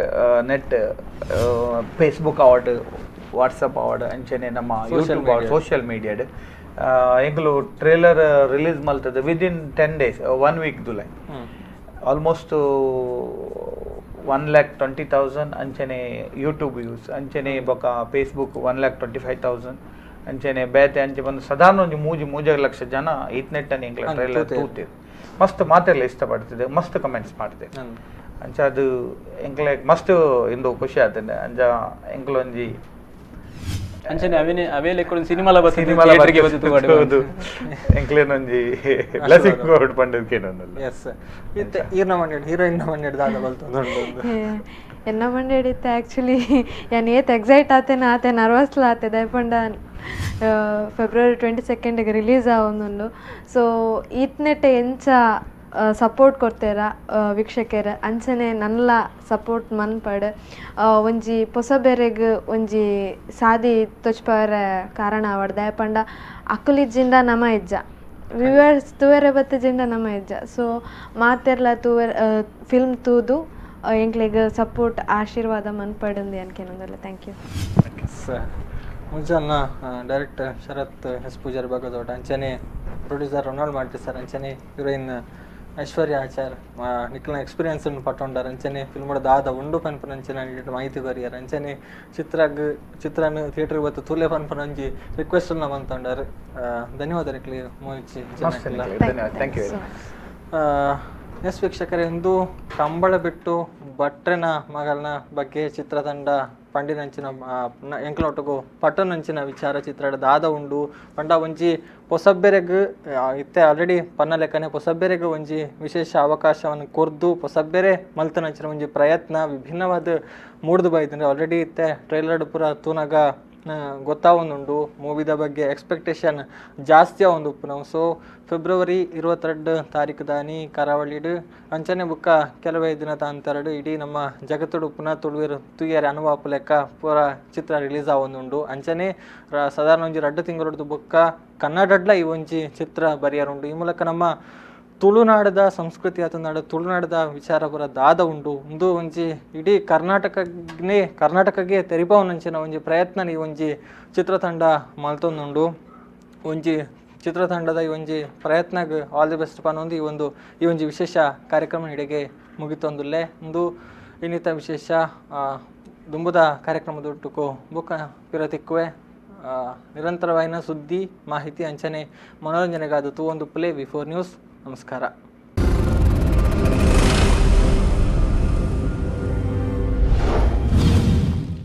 net Facebook award WhatsApp award ಅಂಚನೆ ನಮ್ಮ ಯೂಟ್ಯೂಬ್ ಸೋಷಿಯಲ್ ಮೀಡಿಯಾಡ್ ಎಂಕುಲು ಟ್ರೇಲರ್ ರಿಲೀಸ್ ಮಲ್ತದೆ ವಿದಿನ್ 10 ಡೇಸ್ 1 ವೀಕ್ ದುಲೈ ಆಲ್ಮೋಸ್ಟ್ 1,20,000 ಅಂಚನೆ ಯೂಟ್ಯೂಬ್ ವ್ಯೂಸ್ ಅಂಚನೆ ಬೊಕ ಫೇಸ್ಬುಕ್ 1,25,000 ಅಂಚನೆ ಬೇತೆ ಅಂಚೆ ಬಂದು ಸಾಧಾರಣ ಒಂಜಿ 3 ಲಕ್ಷ ಜನ ಈತ್ನೆಟ್ಟನೆ ಎಂಕ್ಲ ಟ್ರೇಲರ್ ತೂತಿರು ಮಸ್ತ್ ಮಾತೆಲ್ಲ ಇಷ್ಟಪಡ್ತಿದೆ ಮಸ್ತ್ ಕಮೆಂಟ್ಸ್ ಮಾಡ್ತಿದೆ ಅಂಚ ಅದು ಎಂಕ್ಲೆ ಮಸ್ತ್ ಇಂದು ಖುಷಿ ಆತಂಡೆ ಅಂಚ ಎಂಕ್ಲ ಒಂಜಿ ಅಂಚನೆ ಅವೇನೆ ಅವೇ ಲೆಕ್ಕ ಸಿನಿಮಾಲ ಬಸ್ ಥಿಯೇಟರ್ಗೆ ಬಂದು ಹೌದು ಎಂಕ್ಲೇನೊಂಜಿ ಬ್ಲೆಸ್ಸಿಂಗ್ ಕೋಡ್ ಪಂಡದಕ್ಕೇನೊಂದಲ್ಲ. ಎಸ್ ಇತ್ತೆ ಈರ್ನ ಮಂಡೆಡ್ ಹೀರೋಯಿನ್ ಮಂಡೆಡ್ ದಾದ ಬಲ್ತೊಂದುಂಡು ಎನ್ನ ಮಂಡೆಡ್ ಇತ್ತೆ ಆಕ್ಚುಲಿ ಯಾನ್ ಏತ್ ಎಕ್ಸೈಟ್ ಆತೆನ ಆತೆ ನರ್ವಸ್ಲ ಆತೆ ದಯಪಂಡ ಫೆಬ್ರವರಿ 22 ರಿಲೀಸ್ ಆವೊಂದುಂಡು. ಸೊ ಈತ್ನೆಟ್ ಎಂಚ ಸಪೋರ್ಟ್ ಕೊಡ್ತೇರ ವೀಕ್ಷಕರ ಅಂಚನೆ ನನ್ಲ ಸಪೋರ್ಟ್ ಮನ್ಪಡ್ ಒಂಜಿ ಪೊಸ ಬೇರೆಗ್ ಒಂಜಿ ಸಾದಿ ತೊಚ್ಪವರೆ ಕಾರಣ ಆವಡ್ ದಯಪಂಡ ಅಕುಲಿಜ್ಜಿಂದ ನಮ ಇಜ್ಜ ವ್ಯೂವರ್ಸ್ ತೂವೆರೆ ಬತ್ತಿಜಿಂಡ ನಮ್ಮ ಇಜ್ಜ. ಸೊ ಮಾತೆರ್ಲ ತೂವೆರ್ ಫಿಲ್ಮ್ ತೂದು ಎಂಕ್ಲೆಗ್ ಸಪೋರ್ಟ್ ಆಶೀರ್ವಾದ ಮನ್ಪಡಂದು ಅನ್ಕೇನೊಂದಲ್ಲ. Thank you. ಮುಂಚೆನ ಡೈರೆಕ್ಟರ್ ಶರತ್ ಎಸ್ ಪೂಜಾರಿ ಭಾಗದೋಟ, ಅಂಚನೆ ಪ್ರೊಡ್ಯೂಸರ್ ರೊನಾಲ್ಡ್ ಮಾರ್ಟಿ ಸರ್, ಅಂಚನೆ ಹೀರೋಯಿನ್ ಐಶ್ವರ್ಯ ಆಚಾರ್ ನಿಕ್ಲಿನ ಎಕ್ಸ್ಪೀರಿಯನ್ಸ್ ಪಟ್ಟೊಂಡಾರ್, ಅಂಚನೆ ಫಿಲ್ಮ್ ದಾದ ಉಂಡು ಪನ್ಪುನ ಅಂಚನೆ ಮಾಹಿತಿ ಬರಿಯಾರ್, ಅಂಚನೆ ಚಿತ್ರಗ್ ಚಿತ್ರನ ಥಿಯೇಟರ್ ಬತ್ತು ತೂಲೆ ಪನ್ಪುನ ಒಂಜಿ ರಿಕ್ವೆಸ್ಟ್ ಮಂತೊಂಡಾರ್. ಧನ್ಯವಾದ ನಿಕ್ಲಿ ಮೋಚಿ. Thank you. S ವೀಕ್ಷಕರೇ, ಇಂದು ಕಂಬಳ ಬಿಟ್ಟು ಭಟ್ರನ ಮಗಳನ ಬಗ್ಗೆ ಚಿತ್ರತಂಡ ಪಂಡಿನಂಚಿನ ಎಂಕ್ಲೊಟ್ಟುಗು ಪಟ್ಟನಂಚಿನ ವಿಚಾರ ಚಿತ್ರಡ ದಾದ ಉಂಡು ಪಂಡ ಒಂಜಿ ಪೊಸಬ್ಬೆರೆಗ್ ಇತ್ತೆ ಆಲ್ರೆಡಿ ಪನ್ನ ಲೆಕ್ಕನೆ ಪೊಸಬ್ಬೆರೆಗ್ ಒಂಜಿ ವಿಶೇಷ ಅವಕಾಶವನ್ನು ಕೊರ್ದು ಪೊಸಬ್ಬೆರೆ ಮಲ್ತನಂಚಿನ ಒಂಜಿ ಪ್ರಯತ್ನ ವಿಭಿನ್ನವಾದ ಮೂಡ್ದು ಬೈದಂದ್ರೆ ಆಲ್ರೆಡಿ ಇತ್ತೆ ಟ್ರೈಲರ್ ಪೂರ ತೂನಾಗ ಗೊತ್ತಾವೊಂದುಂಡು ಮೂವಿದ ಬಗ್ಗೆ ಎಕ್ಸ್ಪೆಕ್ಟೇಷನ್ ಜಾಸ್ತಿ ಒಂದು ಉಪ್ಪುನವು. ಸೊ ಫೆಬ್ರವರಿ 22 ತಾರೀಕು ದಾನಿ ಕರಾವಳಿಡು ಅಂಚನೆ ಬುಕ್ಕ ಕೆಲವೇ ದಿನ ತಾಂತರಡು ಇಡೀ ನಮ್ಮ ಜಗತ್ತುಡು ಪುನಃ ತುಳುವೆರ್ ತುಯ್ಯರೆ ಅನುವಾಪು ಲೆಕ್ಕ ಪೂರ ಚಿತ್ರ ರಿಲೀಸ್ ಆವೊಂದುಂಡು. ಅಂಚನೆ ಸಾಧಾರಣ ಒಂಜಿ 2 ತಿಂಗಳದ್ದು ಬುಕ್ಕ ಕನ್ನಡಡ್ಲ ಈ ಒಂಜಿ ಚಿತ್ರ ಬರಿಯರುಂಡು. ಈ ಮೂಲಕ ನಮ್ಮ ತುಳುನಾಡದ ಸಂಸ್ಕೃತಿ ಅಥವಾ ತುಳುನಾಡದ ವಿಚಾರ ಪೂರ ದಾದ ಉಂಡು ಉಂದು ಒಂಜಿ ಇಡೀ ಕರ್ನಾಟಕಗೆ ತೆರಿಪಾವನಂಚಿನ ಒಂಜಿ ಪ್ರಯತ್ನ ಈ ಒಂಜಿ ಚಿತ್ರತಂಡ ಮಲ್ತೊಂದುಂಡು. ಒಂಜಿ ಚಿತ್ರತಂಡದ ಈ ಒಂಜಿ ಪ್ರಯತ್ನಗ್ ಆಲ್ the best ಪನ್ನೊಂದು ಈ ಒಂಜಿ ವಿಶೇಷ ಕಾರ್ಯಕ್ರಮ ಇಡೆಗೆ ಮುಗಿತೊಂದುಲ್ಲೆ. ಉಂದು ಇನ್ನಿತ ವಿಶೇಷ ದುಂಬುದ ಕಾರ್ಯಕ್ರಮದೊಟ್ಟುಕು ಬುಕ್ಕ ಪಿರತಿಕ್ಕುವೆ. ನಿರಂತರವಾಯಿನ ಸುದ್ದಿ ಮಾಹಿತಿ ಅಂಚನೆ ಮನೋರಂಜನೆಗಾದ ತೂವೊಂದು ಪ್ಲೇ V4 news. ನಮಸ್ಕಾರ.